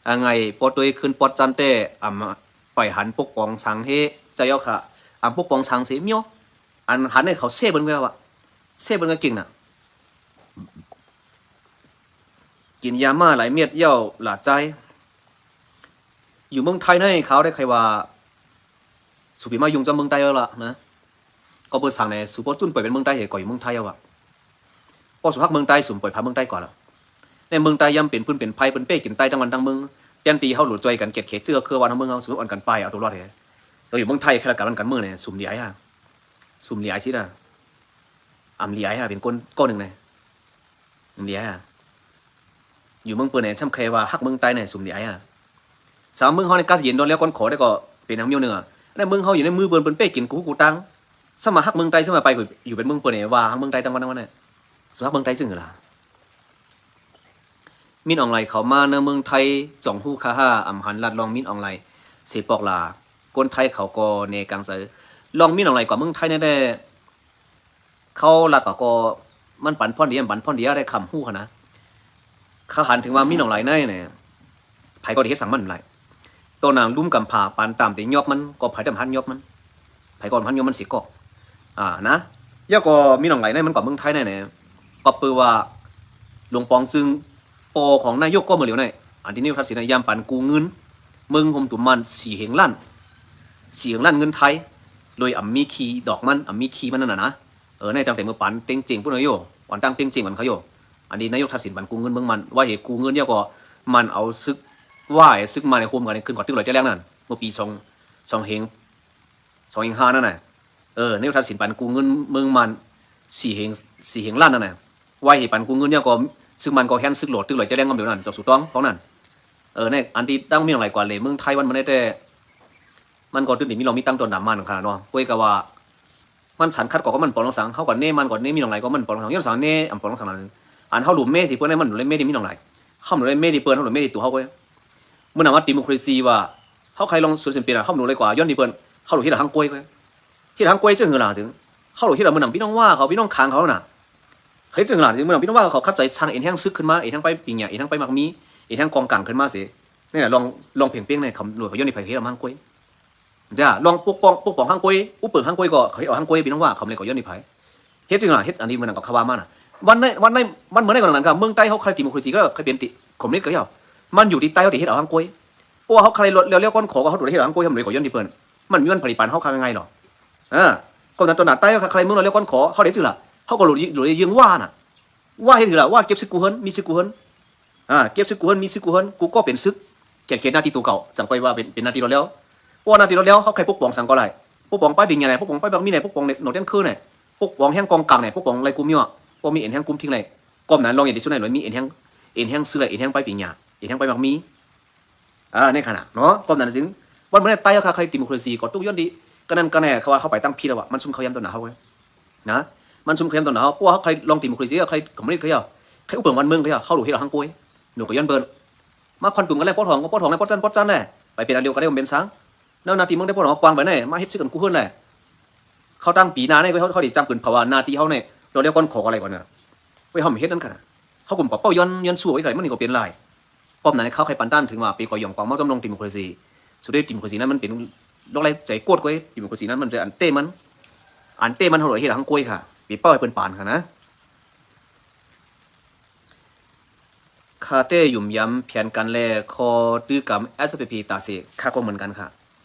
ອາ ງ່າຍ ປອດໂດຍຂຶ້ນປອດຈັນແຕ່ ອຳ ໄປຫັນປົກປ້ອງສັງເຮ ໃຈເອົາຄ່ະ ອຳ ປົກປ້ອງສັງເສມຽວ ອັນຫັນໃຫ້ເຂົາເຊເບິ່ງແວວອະ ເຊເບິ່ງກະເກັ່ງນະ ກິນຢາມ້າຫຼາຍເມັດເຍົາຫຼາດໃຈ ຢູ່ເມືອງໄທໃນຄາວໄດ້ໃຄວ່າ ສູໄປມາຫຍຸ້ງຈຳເມືອງໃຕ້ແລ້ວລະນະ ກໍເປີດສັງແດ່ ສູບໍ່ຈຸນປ່ອຍເປັນເມືອງໃຕ້ເດ ກໍຢູ່ເມືອງໄທເອົາວະ ເພາະສູຮັກເມືອງໃຕ້ ສູປ່ອຍພາເມືອງໃຕ້ກ່ອນລະ ໃນເມືອງໃຕ້ຍາມເປັນຟືນເປັນໄຟ ເພິ່ນເປ້ກິນໃຕ້ທັງວັນທັງເມືອງ ແທນທີ່ເຮົາຫຼວຍຊ່ວຍກັນ ກຽດເຂດເຊື້ອເຄືອບ້ານເຮົາເມືອງເຮົາ ສູອອນກັນໄປເອົາຕົວລອດເດ ແລ້ວຢູ່ເມືອງໄທ ຂ້າລາຊະການມັນການເມືອງນີ້ ສູຫຼຽຍອາ ສູຫຼຽຍຊິດາ ອຳຫຼຽຍອາ ເປັນຄົນ ຄົນໜຶ່ງນະ ຫຼຽຍອາ ຢູ່ເມືອງເພິ່ນນີ້ ຊ່ຳໃຄວ່າຮັກເມືອງໃຕ້ນີ້ ສຸມຫຼຽຍອາ ສາວເມືອງເຮົານີ້ ກາດເຢັນດອນແລ້ວກ່ອນຂໍໄດ້ກໍເປັນຫຍັງມີໜຶ່ງອະ ໃນເມືອງເຮົາຢູ່ໃນມືເພິ່ນ ເພິ່ນເປ້ກິນກູຫູກູຕັງ ຊ່ຳມາຮັກເມືອງໃຕ້ ຊ່ຳມາໄປຢູ່ເປັນເມືອງເພິ່ນນີ້ ວ່າຮັກເມືອງໃຕ້ທັງວັນທັງວັນນະ ສຸຮັກເມືອງໃຕ້ຊຶງລະ ມິນອອງໄຫຼເຂົ້າມາໃນເມືອງໄທ ຈອງຮູ້ຄາຫາ ອຳຫັນລາດລອງມິນອອງໄຫຼ ເສປອກລາ ຄົນໄທເຂົາກໍແນກາງໃຈ ລອງມິນອອງໄຫຼກວ່າເມືອງໄທແນ່ແດ່ ເຂົາລັດກໍ ມັນປັນພອນດຽວ ມັນປັນພອນດຽວໄດ້ຄຳຮູ້ຫັ້ນນະ ເຂົາຫັນເຖິງວ່າມີໜອງໄຫຼໃນນີ້ ໃຜກໍໄດ້ເຮັດສັງມັນໄດ້ ໂຕນາງລຸ່ມກຳພາ ປານຕາມແຕ່ຍອບມັນ ກໍໃຜໄດ້ມາຫັນຍອບມັນ ໃຜກໍມາຫັນຍອບມັນຊິກອກ ອາ ນະ ແລ້ວກໍມີໜອງໄຫຼໃນມັນກວ່າເມືອງໄທໃນນີ້ ກໍເປີວ່າ ຫຼວງປອງຊຶງ ພໍ່ຂອງນາຍົກກໍເມື່ອຫຼຽວໃນ ອັນທີ່ນາຍົກທັກສິນນະ ຍາມປັນກູ້ເງິນ ເມືອງໂຮມຕຸມມານ ສີ່ເຫງລ້ານ ສີ່ເຫງລ້ານເງິນໄທ ໂດຍອຳມີຄີດອກມັນ ອຳມີຄີມັນນັ້ນນະ ເອີ ໃນຕັ້ງແຕ່ມື້ປານເຕັງເຈັງພຸ້ນນະໂຍ ອອນຕັ້ງເຕັງເຈັງອັນເຂົາໂຍ ອັນນີ້ນາຍົກທັກສິນບັນກູ້ເງິນເມືອງມັນ ວ່າເຫດກູ້ເງິນແລ້ວກໍມັນເອົາຊຶກ ວ່າຊຶກມາໃນໂຮມກັນຂຶ້ນກໍຕຶກລອຍແຕ່ແລກນັ້ນ ເມື່ອປີສອງ ສອງເຫງ ສອງເຫງຫ້ານັ້ນນະ ເອີ ນາຍົກທັກສິນບັນກູ້ເງິນເມືອງມັນ ສີ່ເຫງ ສີ່ເຫງລ້ານນັ້ນນະ ວ່າເຫດບັນກູ້ເງິນແລ້ວກໍຊຶກມັນກໍແຮນຊຶກໂຫຼດຕຶກລອຍແຕ່ແລກງອມດຽວນັ້ນ ເຈົ້າສູ່ຕ້ອງຂອງນັ້ນ ເອີ ໃນອັນທີ່ຕັ້ງມີຫຼາຍກວ່າເລເມືອງໄທວັນມາໄດ້ແຕ່ ມັນກໍຕື່ນມີລອງມີຕັ້ງຕອນດຳມານຂະເນາະ ກວຍກະວ່າ ມັນສັນຂັດກໍມັນປອງລັງສັງ ເຮົາກໍເນມັນກໍເນມີຫຼາຍກໍມັນປອງລັງສັງ ຍ້ອນສັງເນອຳປອງລັງສັງນັ້ນ ອັນເຮົາຫຼູມເມທີ່ເພິ່ນໃຫ້ມັນຫຼູມເມທີ່ມີຫຼາຍ ເຮົາຫຼູມເມທີ່ເພິ່ນ ເຮົາຫຼູມເມທີ່ຕົວເຮົາເວີຍ ມື້ນັ້ນວ່າດີໂມຄຣາຊີວ່າ ເຮົາໃຄ່ລອງສວນເສັ້ນເປັນ ເຮົາບໍ່ໄດ້ກວ່າ ຍ້ອນທີ່ເພິ່ນ ເຮົາໂດນເຮັດໃຫ້ເຮົາຫາງກວຍ ເຮັດໃຫ້ເຮົາຫາງກວຍຈັ່ງຫືອລະ ເຮົາໂດນເຮັດໃຫ້ມື້ນັ້ນພີ່ນ້ອງວ່າເຂົາ ພີ່ນ້ອງຂາງເຂົານະ ເຮັດຈັ່ງຫືອລະ ມື້ນັ້ນພີ່ນ້ອງວ່າເຂົາຂັດໃຈສ້າງເອັນແຮງສຶກຂຶ້ນມາ ເອັນແຮງໄຟປິງຍາ ເຮັດແຮງໄຟໝາກມີ ເຮັດແຮງກອງກາງຂຶ້ນມາເສ ນີ້ລະລອງ ລອງເພງເປັນໃນຄຳນວນເຂົາ ຍ້ອນທີ່ໃຜເຮັດໃຫ້ເຮົາຫາງກວຍ ຈ້າ ລອງປົກປ້ອງ ປົກປ້ອງຫາງກວຍ ອຸເປີກຫາງກວຍກໍເຂົາເຮັດເອົາຫາງກວຍ ພີ່ນ້ອງວ່າເຂົາເລີຍກໍຍ້ອນທີ່ໃຜ ເຮັດຈັ່ງນັ້ນ ເຮັດອັນນີ້ມື້ນັ້ນກໍເຂົາວ່າມານະ ວັນໃນ ວັນໃນ ວັນມື້ໃດກໍນັ້ນ ເມືອງໃຕ້ເຮົາໃຄ່ດີໂມຄຣາຊີກໍໄດ້ ໃຄ່ເປັນຕິຄອມມູນິດກໍໄດ້ ມັນຢູ່ທີ່ໃຕ້ເຮົາທີ່ເຮັດເອົາຫາງກວຍ ເພາະວ່າເຮົາໃຄ່ລວດແລ້ວກ່ອນຂໍ ກໍເຮົາໂດນເຮັດເອົາຫາງກວຍ ເຮົາບໍ່ໄດ້ກໍຍ້ອນທີ່ເພິ່ນ ມັນຍ້ອນຜະລິດປັນເຮົາຄ່າງ່າຍໆດອກ ເອີ ກໍນັ້ນຕໍ່ໜ້າໃຕ້ເຮົາໃຄ່ລວດແລ້ວກ່ອນຂໍ ເຮົາໄດ້ຊື່ລະ ເຮົາກໍຫຼູຍ ຫຼູຍຢືງວ່ານະ ວ່າເຮັດຄືລະ ວ່າເກັບຊຶກກູເຮືອນ ມີຊຶກກູເຮືອນ ອາ ເກັບຊຶກກູເຮືອນ ມີຊຶກກູເຮືອນ ກູກໍເປັນຊຶກ ແຂນເຂດໜ້າທີ່ໂຕເກົ່າ ສັງກວຍວ່າເປັນ ເປັນໜ້າທີ່ລວດແລ້ວ ເພາະວ່າໜ້າທີ່ລວດແລ້ວ ເຮົາໃຄ່ປົກປ້ອງສັງກໍໄດ້ ປົກປ້ອງໄຟປິງຍາໄດ້ ປົກປ້ອງໄຟໝາກມີໄດ້ ປົກປ້ອງນອກແດນຄືໄດ້ ປົກປ້ອງແຮງກອງກາງໄດ້ ປົກປ້ອງໄລ່ກຸມຢູ່ ບໍ່ມີເອັນແຮງກຸມທິງໄດ້ ກອບນັ້ນລອງເຮັດທີ່ສຸດໃນໂລກມີເອັນແຮງ ເອັນແຮງຊືໄດ້ ເອັນແຮງໄຟປິງຍາ ເອັນແຮງໄຟໝາກມີ ອາ ໃນຂະນະເນາະ ກອບນັ້ນຈຶ່ງ ວັນມື້ໃນໃຕ້ເຮົາຄ່າໃຄ່ດີໂມຄຣາຊີ ກໍຕົກຍ້ອນທີ່ ກໍນັ້ນກໍແນ່ ເຂົາວ່າເຮົາໄປທາງຜິດແລ້ວວ່າ ມັນຊຸມເຂົ້າຢ້ຳຕໍ່ໜ້າເຮົາເວີຍ ນະ ມັນຊຸມເຂົ້າຢ້ຳຕໍ່ໜ້າເຮົາ ເພາະວ່າເຮົາໃຄ່ລອງດີໂມຄຣາຊີ ເຮົາໃຄ່ຄອມມູນິດເຂົາເຈົ້າ ໃຄ່ອຸເປີກບ້ານເມືອງເຂົາເຈົ້າ ເຮົາໂດນເຮັດເອົາຫາງກວຍ ໂດນກໍຍ້ອນເພິ່ນ ມາຄວັນຕຸມກັນແລ້ວ ປົກທ້ອງກໍປົກທ້ອງແລ້ວ ປົກຊັ້ນກໍປັດຊັ້ນແລ້ວ ໄປເປັນອັນດຽວກັນແລ້ວ ມັນເປັນສັງ ແນວໜ້າທີ່ເມືອງໄດ້ປົກທ້ອງກວ້າງໄປແນ່ ມາເຮັດຊຶກກັນກູເຮືອນແຫຼະ ເຂົ້າຕັ້ງປີໜ້ານີ້ ເຮົາ ເຮົາໄດ້ຈຳຂຶ້ນ ເພາະວ່າໜ້າທີ່ເຮົານີ້ ລວດແລ້ວກ່ອນຂໍກໍໄດ້ກ່ອນນະ ເຮົາເຮັດນັ້ນກັນນະ ເຮົາກໍບໍ່ເປົ່າຍ້ອນ ຍ້ອນຊົ່ວໄວ້ໃສ່ ມັນນີ້ກໍເປັນຫຼາຍ ກອບນັ້ນເຂົາໃຄ່ປັນຕານ ເຖິງວ່າເປັນກໍຢອງກວາງເມົາຈຳນອງດີໂມຄຣາຊີ ສຸດທ້າຍດີໂມຄຣາຊີນັ້ນມັນເປັນລອກໄລ້ໃຈກົດເກຍ ດີໂມຄຣາຊີນັ້ນມັນຈະອັນເຕະມັນ ອັນເຕະມັນ ເຮົາເຮັດໃຫ້ຫາງກວຍຄ່າ ໄປເປົ້າໃຫ້ເພິ່ນປານຄ່ານະ ຂ້າແຕ່ຫຍຸມຢຳແຜນການ ແລະ ຂໍ້ຕື້ກຳ ເອສເອສພີ ຕາເສ ຂ້າກໍເໝືອນກັນຄ່າ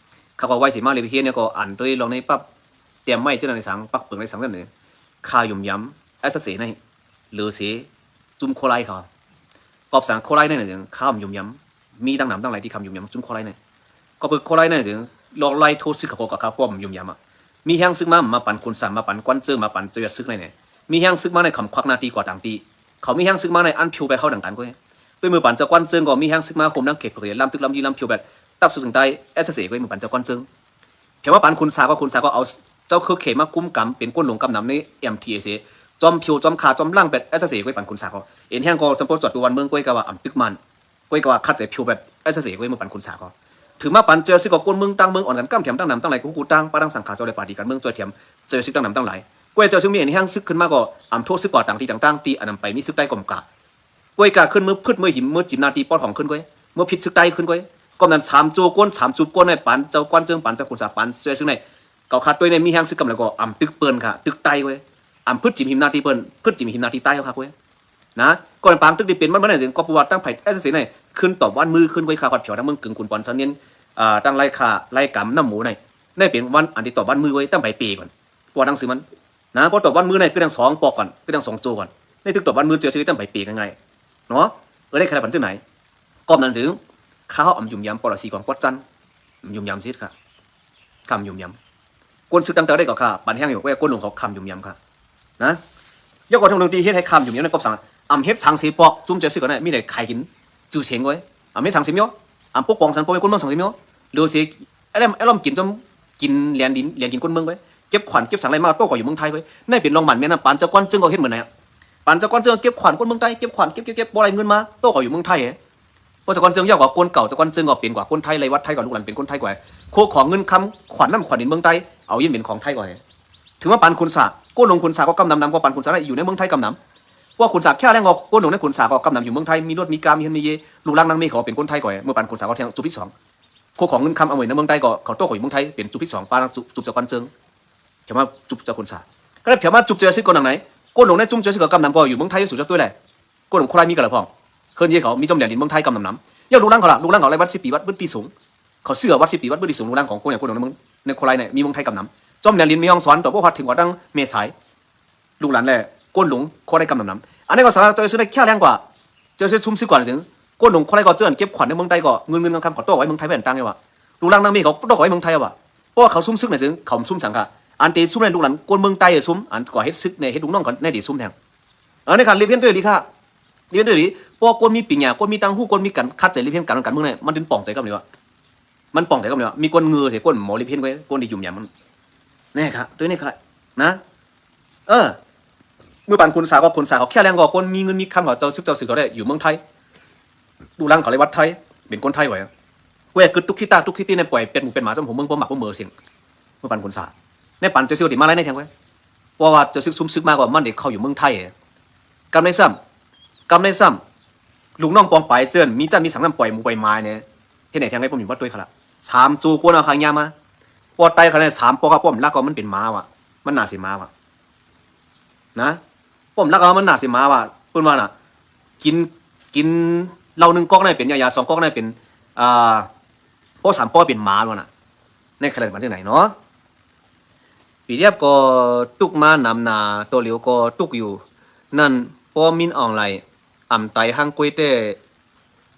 ຂ້າກໍໄວ້ຊິມາເລຍ ເຮັດແນວກໍອັນໂດຍລອງໃນປັບຕຽມໄວ້ ເຊັ່ນໃນສັງ ປັກເປິງໃນສັງນັ້ນເລີຍ ຂ້າຫຍຸມຢຳ ເອສເອສເອ ໃນ ຫຼືເສ ຈຸ້ມໂຄໄລເຂົາ ກອບສັງໂຄໄລໃນນັ້ນ ຂ້າຫຍຸມຢຳ ມີຕັ້ງນຳຕັ້ງຫຼາຍທີ່ຂ້າຫຍຸມຢຳ ຈຸ້ມໂຄໄລໃນ ກໍເປີກໂຄໄລໃນ ລອກໄລ່ໂທດຊຶກເຂົາກໍຂ້າປ້ອມຫຍຸມຢຳ ມີແຮງຊຶກມາ ມາປັນຂຸນສານ ມາປັນກວານເຈີງ ມາປັນເຈົ້າເວຍຊຶກໃນ ມີແຮງຊຶກມາໃນ ຄຳຄວັກໜ້າທີ່ກວ່າຕ່າງທີ່ ເຂົາມີແຮງຊຶກມາໃນ ອັນຜິວແບດເຮົາດັ່ງກັນກໍ ດ້ວຍມືປານເຈົ້າກວນເຈີງກໍມີແຮງຊຶກມາໂຮມນຳເຂດເຜືອ ລຳຕຶກລຳຢີລຳຜິວແບດ ຕັບສຸດສະໄຕ ເອສເອສເອ ກໍມືປານເຈົ້າກວນເຈີງ ແຖມວ່າປານຂຸນສາກໍ ຂຸນສາກໍເອົາເຈົ້າຄືເຂດມາກຸມກຳເປັນກົ້ນຫຼວງກຳນຳໃນ ເອັມທີເອສເອ ຈອມຜິວ ຈອມຂ້າ ຈອມລ້າງແບດ ເອສເອສເອ ກໍປານຂຸນສາກໍ ເຫັນແຮງກໍສຳໂພດຈອດຕົວວັນເມືອງ ກໍກະວ່າອຳຕຶກໝັ້ນ ກໍກະວ່າຂັດໃຈຜິວແບດ ເອສເອສເອ ກໍມືປານຂຸນສາກໍ ຖືມາປານເຈົ້າຊຶກກໍ ກົ້ນເມືອງຕ່າງເມືອງ ອ່ອນກັນກ້ຳແຖມຕັ້ງນຳຕັ້ງຫຼາຍ ກູກູຕ່າງ ປະທັງສັງຂາເຈົ້າ ແລະ ປາດີການເມືອງ ຊ່ວຍແຖມເຈົ້າຊຶກຕັ້ງນຳຕັ້ງຫຼາຍ ກໍເຈົ້າຊຶກມີເຫັນແຮງຊຶກຂຶ້ນມາກໍ ອຳໂທດຊຶກກວ່າຕ່າງທີ່ຕ່າງໆ ທີ່ອັນນຳໄປມີຊຶກໃຕ້ກໍມາ ກວຍກາຂຶ້ນມືພືດມືຫິມ ມືຈິມໜ້າທີ່ປົກທ້ອງຂຶ້ນກວຍ ມືຜິດຊຶກໃຕ້ຂຶ້ນກວຍ ກໍນັ້ນສາມໂຈກົນ ສາມຈຸບກົນໃນປານເຈົ້າກວນເຈີງ ປານເຈົ້າຂຸນສາ ປານເຈົ້າຊຶກໃນ ເຂົາຂາດຕົວໃນມີແຮງຊຶກກຳລັງກໍອຳຕຶກເປີ້ນຄ່າ ຕຶກໃຕ້ກວຍ ອຳພຶດຈິມຫິມໜ້າທີ່ເພິ່ນ ພຶດຈິມຫິມໜ້າທີ່ໃຕ້ເຂົາຂາກວຍ ນະ ກໍເປັນປາງຕຶກທີ່ເປັນມັນມາແນວຈັ່ງ ກໍເພາະວ່າຕັ້ງໃຜ ເອສເອສເອ ໃນຂຶ້ນຕອບວັນມືຂຶ້ນກວຍຄ່າ ຄອດແຖວທາງເມືອງກຶງ ຂຸນປອນຊານເນນ ອ່າ ຕັ້ງໄລ່ຄ່າໄລ່ກຳນ້ຳໝູໃນ ໃນເປັນວັນອັນທີ່ຕອບວັນມືກວຍ ຕັ້ງໃຜເປກ່ອນ ປອດໜັງສືມັນ ນະ ພໍຕອບວັນມື້ໃນຄືທັງສອງປອກກ່ອນ ຄືທັງສອງໂຈກ່ອນ ໃນຖືກຕອບວັນມື້ເຈົ້າຊື່ຕັ້ງໃບເປງ່າຍໆເນາະ ເອີ ໄດ້ຂະໜາດປານຈັ່ງໃດ ກອບນັ້ນຈຶ່ງ ຂ້າເຮົາອຳຍຸມຍຳ ປອລະຊີຂອງກວດຈັນ ອຳຍຸມຍຳຊິເຮັດຄ່າ ຂ້າອຳຍຸມຍຳ ກົນຊຶກຕັ້ງແຕ່ໃດກໍຂ້າ ປານແຮງຢູ່ ແວ່ກົນຫຼົງເຂົາຂ້າອຳຍຸມຍຳຄ່າ ນະ ຢາກວ່າທັງເລື່ອງທີ່ເຮັດໃຫ້ຂ້າອຳຍຸມຍຳໃນກອບສັງ ອຳເຮັດສັງເສປອກ ຈຸ້ມເຈົ້າຊຶກກໍໄດ້ ມີໄດ້ຂາຍກິນ ຊື່ສຽງເວີຍ ອຳເຮັດສັງເສມໂຍ ອຳປົກປ້ອງສັນ ປອກແມ່ນຄົນເມືອງສັງເສມໂຍ ຫຼືຊິ ແອລມ ແອລມກິນຈອມ ກິນແຫຼນດິນ ແຫຼນກິນຄົນເມືອງໄວ້ ເກັບຂວັນເກັບສັງໄດ້ມາໂຕ້ກໍຢູ່ເມືອງໄທໄວ້ ໃນເປັນລອງໝັ້ນແມ່ນນຳ ປານເຈົ້າກວນເຈີງກໍເຮັດເໝືອນນັ້ນ ປານເຈົ້າກວນເຈີງເກັບຂວັນຄົນເມືອງໄທ ເກັບຂວັນ ເກັບ ເກັບ ເກັບ ບໍ່ໄດ້ເງິນມາ ໂຕ້ກໍຢູ່ເມືອງໄທ ເພາະເຈົ້າກວນເຈີງຢາກວ່າຄົນເກົ່າ ເຈົ້າກວນເຈີງກໍເປັນກວ່າຄົນໄທ ໄລ່ວັດໄທກໍ ລູກຫຼານເປັນຄົນໄທກວ່າ ໂຄຂອງເງິນຄຳ ຂວັນນ້ຳຂວັນດິນເມືອງໃຕ້ ເອົາຢືມເປັນຂອງໄທກວ່າ ຖືວ່າປານຂຸນສາ ໂກນຫຼົງຂຸນສາກໍກຳນຳນຳ ກວ່າປານຂຸນສາໄດ້ຢູ່ໃນເມືອງໄທກຳນຳ ພວກຂຸນສາແຂ້ວແຮງອອກ ໂກນຫຼົງໃນຂຸນສາກໍກຳນຳຢູ່ເມືອງໄທ ມີລົດມີກາ ມີເຮືອນມີເຍ ລູກຫຼານນາງເມເຂົາເປັນຄົນໄທກວ່າ ເມື່ອປານຂຸນສາກໍແທງຈຸບທີສອງ ໂຄຂອງເງິນຄຳອາໄວ້ໃນເມືອງໃຕ້ກໍ ເຂົາໂຕ້ກໍຢູ່ເມືອງໄທ ເປັນຈຸບທີສອງ ປານຈຸບເຈົ້າກວນເຈີງ ແຖມມາຈຸບເຈົ້າຂຸນສາ ກໍແຖມມາຈຸບເຈົ້າຊຶກກໍໜັງໃນ ໂກນຫຼົງໃນຈຸບເຈົ້າຊຶກກໍກຳນຳກໍຢູ່ເມືອງໄທຢູ່ສຸດຈັກຕົວແຫຼະ ໂກນຫຼົງໂຄໄລມີກັນລະພ້ອມ ເຮືອນເຍເຂົາມີຈອມແຫຼນດິນເມືອງໄທກຳນຳນຳ ຢ່າງລູກຫຼານເຂົາລະ ລູກຫຼານເຂົາໄລວັດສິບປີ ວັດພື້ນທີ່ສູງ ເຂົາເຊື່ອວັດສິບປີ ວັດພື້ນທີ່ສູງ ລູກຫຼານຂອງໂກນຫຼົງ ໂກນຫຼົງໃນເມືອງ ໃນໂຄໄລນີ້ມີເມືອງໄທກຳນຳ ຈອມແຫຼນດິນແມ່ຮ່ອງສອນ ຕໍ່ບໍ່ຮອດເຖິງກວ່າຕັ້ງແມ່ສາຍ ລູກຫຼານແລະ ໂກນຫຼົງ ໂຄໄລກຳນຳນຳ ອັນນີ້ກໍສາມາດເຈົ້າຊຶກໄດ້ແຂ້ວແຮງກວ່າ ເຈົ້າຊຶກຊຸມຊຶກກວ່າຈັ່ງ ໂກນຫຼົງໂຄໄລກໍເຈີກັນເກັບຂວັນໃນເມືອງໃຕ້ກໍ ເງິນເງິນຄຳຄຳເຂົາໂຕ້ໄວ້ເມືອງໄທແມ່ນຕ່າງວ່າ ລູກຫຼານນາງເມເຂົາໂຕ້ໄວ້ເມືອງໄທວ່າ ເພາະວ່າເຂົາຊຸມຊຶກໃນຈຶ່ງ ເຂົາຊຸມສັງກະ ອັນເຕຊຸມໃນລູກຫຼານໂກນເມືອງໃຕ້ຊຸມ ອັນກໍເຮັດຊຶກໃນເຮັດລູກນ້ອງເຂົາໃນເຕຊຸມແທງ ເອີ ໃນການລຽບຮຽນໂດຍອີຫຼີຄ່າ ລຽບຮຽນໂດຍອີຫຼີ ເພາະວ່າຄົນມີປີນຍາ ຄົນມີຕ່າງຮູ້ ຄົນມີການຄັດໃຈລຽບຮຽນການ ການເມືອງນີ້ ມັນຈຶ່ງປ່ອງໃຈກັບນີ້ວ່າ ມັນປ່ອງໃຈກັບນີ້ວ່າ ມີຄົນເງືອໃສ່ ຄົນບໍ່ລຽບຮຽນເວີຍ ຄົນທີ່ຫຍຸ້ມຢາມມັນ ນີ້ຄ່າ ໂຕນີ້ຄ່າ ນະ ເອີ ເມື່ອປານຂຸນສາກໍ ຂຸນສາເຂົາແຂ້ວແຮງກໍ ຄົນມີເງິນມີຄຳເຂົາ ເຈົ້າຊຶກເຈົ້າຊຶກເຂົາໄດ້ຢູ່ເມືອງໄທ ລູກຫຼານເຂົາເລີຍວັດໄທ ເປັນຄົນໄທໄວ້ ແກວກຶດຕຸກຂີ້ຕາຕຸກຂີ້ຕີນ ໃຫ້ປ່ອຍເປັດໝູເປັດໝາ ຊຳຫົວເມືອງບໍ່ໝາກບໍ່ເໝີເສັງ ເມື່ອປານຄຸນສາ ໃນປານເຈົ້າຊຶກຊິມາໄລ່ໃນແທງໄວ້ ເພາະວ່າເຈົ້າຊຶກຊຸມຊຶກມາກໍມັນໄດ້ເຂົ້າຢູ່ເມືອງໄທ ກຳໃດຊ້ຳ ກຳໃດຊ້ຳ ລູກນ້ອງປອງປາຍເຊິ່ນ ມີຈັນມີສັງນຳ ປ່ອຍໝູປ່ອຍໝາແນ່ ເຮັດໃຫ້ແທງໄດ້ ບໍ່ມີບໍ່ຕົວຍຂະລະ ສາມໂຈກວນເອົາຄາຍາມາ ບໍ່ໄຕຂະລະ ສາມປອກກັບປ້ອມລັກກໍມັນເປັນໝາວ່າ ມັນໜ້າຊິໝາວ່າ ນະ ປ້ອມລັກເຮົາມັນໜ້າຊິໝາວ່າ ເພິ່ນວ່ານະ ກິນ ກິນເຫຼົ້າໜຶ່ງກອກໃນເປັນຢາ ຢາສອງກອກໃນເປັນ ອ່າ ພໍສາມປອກເປັນໝາແລ້ວນະ ໃນຂະນະມັນຈັ່ງໃດເນາະ ປີແອບກໍຕຸກມານຳໜ້າ ໂຕຫຼຽວກໍຕຸກຢູ່ນັ້ນ ປໍມິນອອງໄຫຼ ອຳໄຕຮັ່ງກວຍແຕ່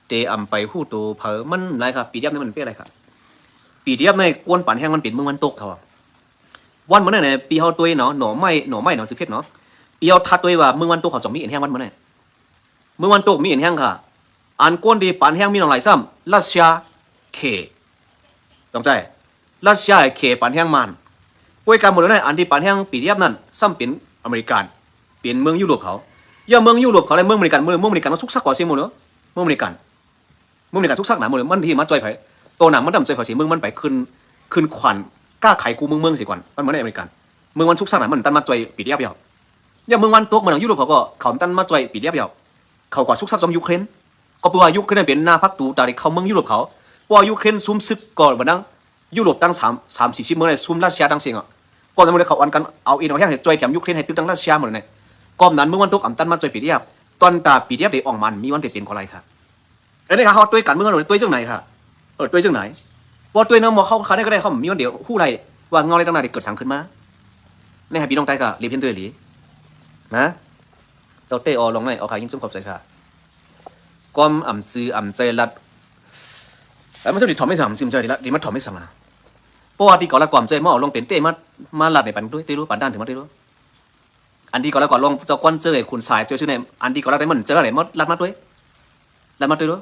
ເຕອຳໄປຮູ້ໂຕເຜີ ມັນຫຼາຍຄັບ ປີແອບນີ້ມັນເປັນຫຼາຍຄັບ ປີແອບໃນກວນປານແຮງມັນເປັນເມືອງວັນຕົກເຂົາ ວັນມື້ນັ້ນນະ ປີເຮົາຕົວເນາະ ໜໍ່ໄມ້ ໜໍ່ໄມ້ໜໍ່ສິເພັດເນາະ ປີເຮົາທັດຕົວວ່າເມືອງວັນຕົກເຂົາຈະມີເອັນແຮງວັນມື້ນັ້ນ ເມືອງວັນຕົກມີເອັນແຮງຄ່ະ ອັນກວນທີ່ປານແຮງມີໜອງຫຼາຍຊ້ຳ ຣັດເຊຍ ເຂ ຈອງໃຈ ຣັດເຊຍ ເຂປານແຮງມານ ກວຍກາໝົດເລີຍ ອັນທີ່ປານແຮງປີແອບນັ້ນ ຊ້ຳເປັນອາເມລິກັນ ເປັນເມືອງຢູໂຣບເຂົາ ຢ່າເມືອງຢູໂຣບເຂົາ ແລະ ເມືອງອາເມລິກັນ ເມືອງ ເມືອງອາເມລິກັນມັນສຸກສັກກວ່າເສຍໝົດເລີຍ ເມືອງອາເມລິກັນ ເມືອງອາເມລິກັນສຸກສັກໜາໝົດເລີຍ ມັນທີ່ມາຊ່ອຍໃຜ ໂຕໜ້າມັນຕ້ອງຊ່ອຍພາສີເມືອງມັນໄປ ຂຶ້ນ ຂຶ້ນຂວັນຄ້າຂາຍກູ່ເມືອງເມືອງເສຍກ່ອນ ມັນເໝືອນໃນອາເມລິກັນ ເມືອງມັນສຸກສັກໜາ ມັນຕັນມາຊ່ອຍປີແອບດຽວ ຢ່າເມືອງວັນຕົກ ເມືອງຢູໂຣບເຂົາກໍ ເຂົາຕັນມາຊ່ອຍປີແອບດຽວ ເຂົາກໍສຸກສັກຈອມຢູເຄຣນ ກໍເພາະວ່າຢູເຄຣນເປັນໜ້າພັກຕູຕາໄດ້ເຂົ້າເມືອງຢູໂຣບເຂົາ ເພາະວ່າຢູເຄຣນຊຸມຊຶກກໍບັນດັງ ຢູໂຣບຕັ້ງສາມ ສາມສີ່ສິບເມືອງໃນຊຸມຣັດເຊຍທັງເສັງອະ ກໍນັ້ນໝົດເລີຍ ເຂົາອັນກັນເອົາເອັນເອົາແຮງໃຫ້ຊ່ອຍແຖມຢູເຄຣນໃຫ້ຕຶກທັງຣັດເຊຍໝົດເລີຍ ກອມນັ້ນເມືອງວັນຕົກອຳຕັນມາຊ່ອຍປີແອບ ຕອນຕາປີແອບໄດ້ອອກມາ ມີວັນໄດ້ເປັນກໍໄດ້ຄ່ະ ອັນນີ້ເຮົາຕົວະການເມືອງເຮົາຕົວະຈັ່ງໃດຄ່ະ ເອີ ຕົວະຈັ່ງໃດ ບໍ່ຕົວະນຳໝໍເຂົາຂະໜາດໃດກໍໄດ້ ເຂົາມີວັນດຽວຮູ້ໄດ້ວ່າເງົາໃນຕັ້ງໜ້າໄດ້ເກີດສັງຂຶ້ນມາ ໃນໃຫ້ພີ່ນ້ອງໄທກໍເລີຍພຽນຕົວອີ່ຫຼີນະ ເຈົ້າເຕະອອກລົງໃນອອກຂາຍິງຊຸມຂອບໃຈຄ່ະ ຄວາມອຳຊື່ອຳໃຈລັດ ແລ້ວມັນຈະໄດ້ຖອມໃຫ້ສັງ ອຳຊື່ອຳໃຈລັດ ໄດ້ມາຖອມໃຫ້ສັງລະ ເພາະວ່າທີ່ເຂົາລັດຄວາມໃຈມາເອົາລົງເປັນເຕະມາ ມາລັດໃນປັນດ້ວຍເຕະ ປັນດ້ານເຖິງມາເຕະ ອັນທີ່ເຂົາລັດກໍລົງເຈົ້າກວນເຈີໃຫ້ຄຸນຊາຍເຈົ້າຊື່ໃນ ອັນທີ່ເຂົາລັດໄດ້ມັນເຈີໃນມາລັດມາດ້ວຍ ລັດມາດ້ວຍໂລດ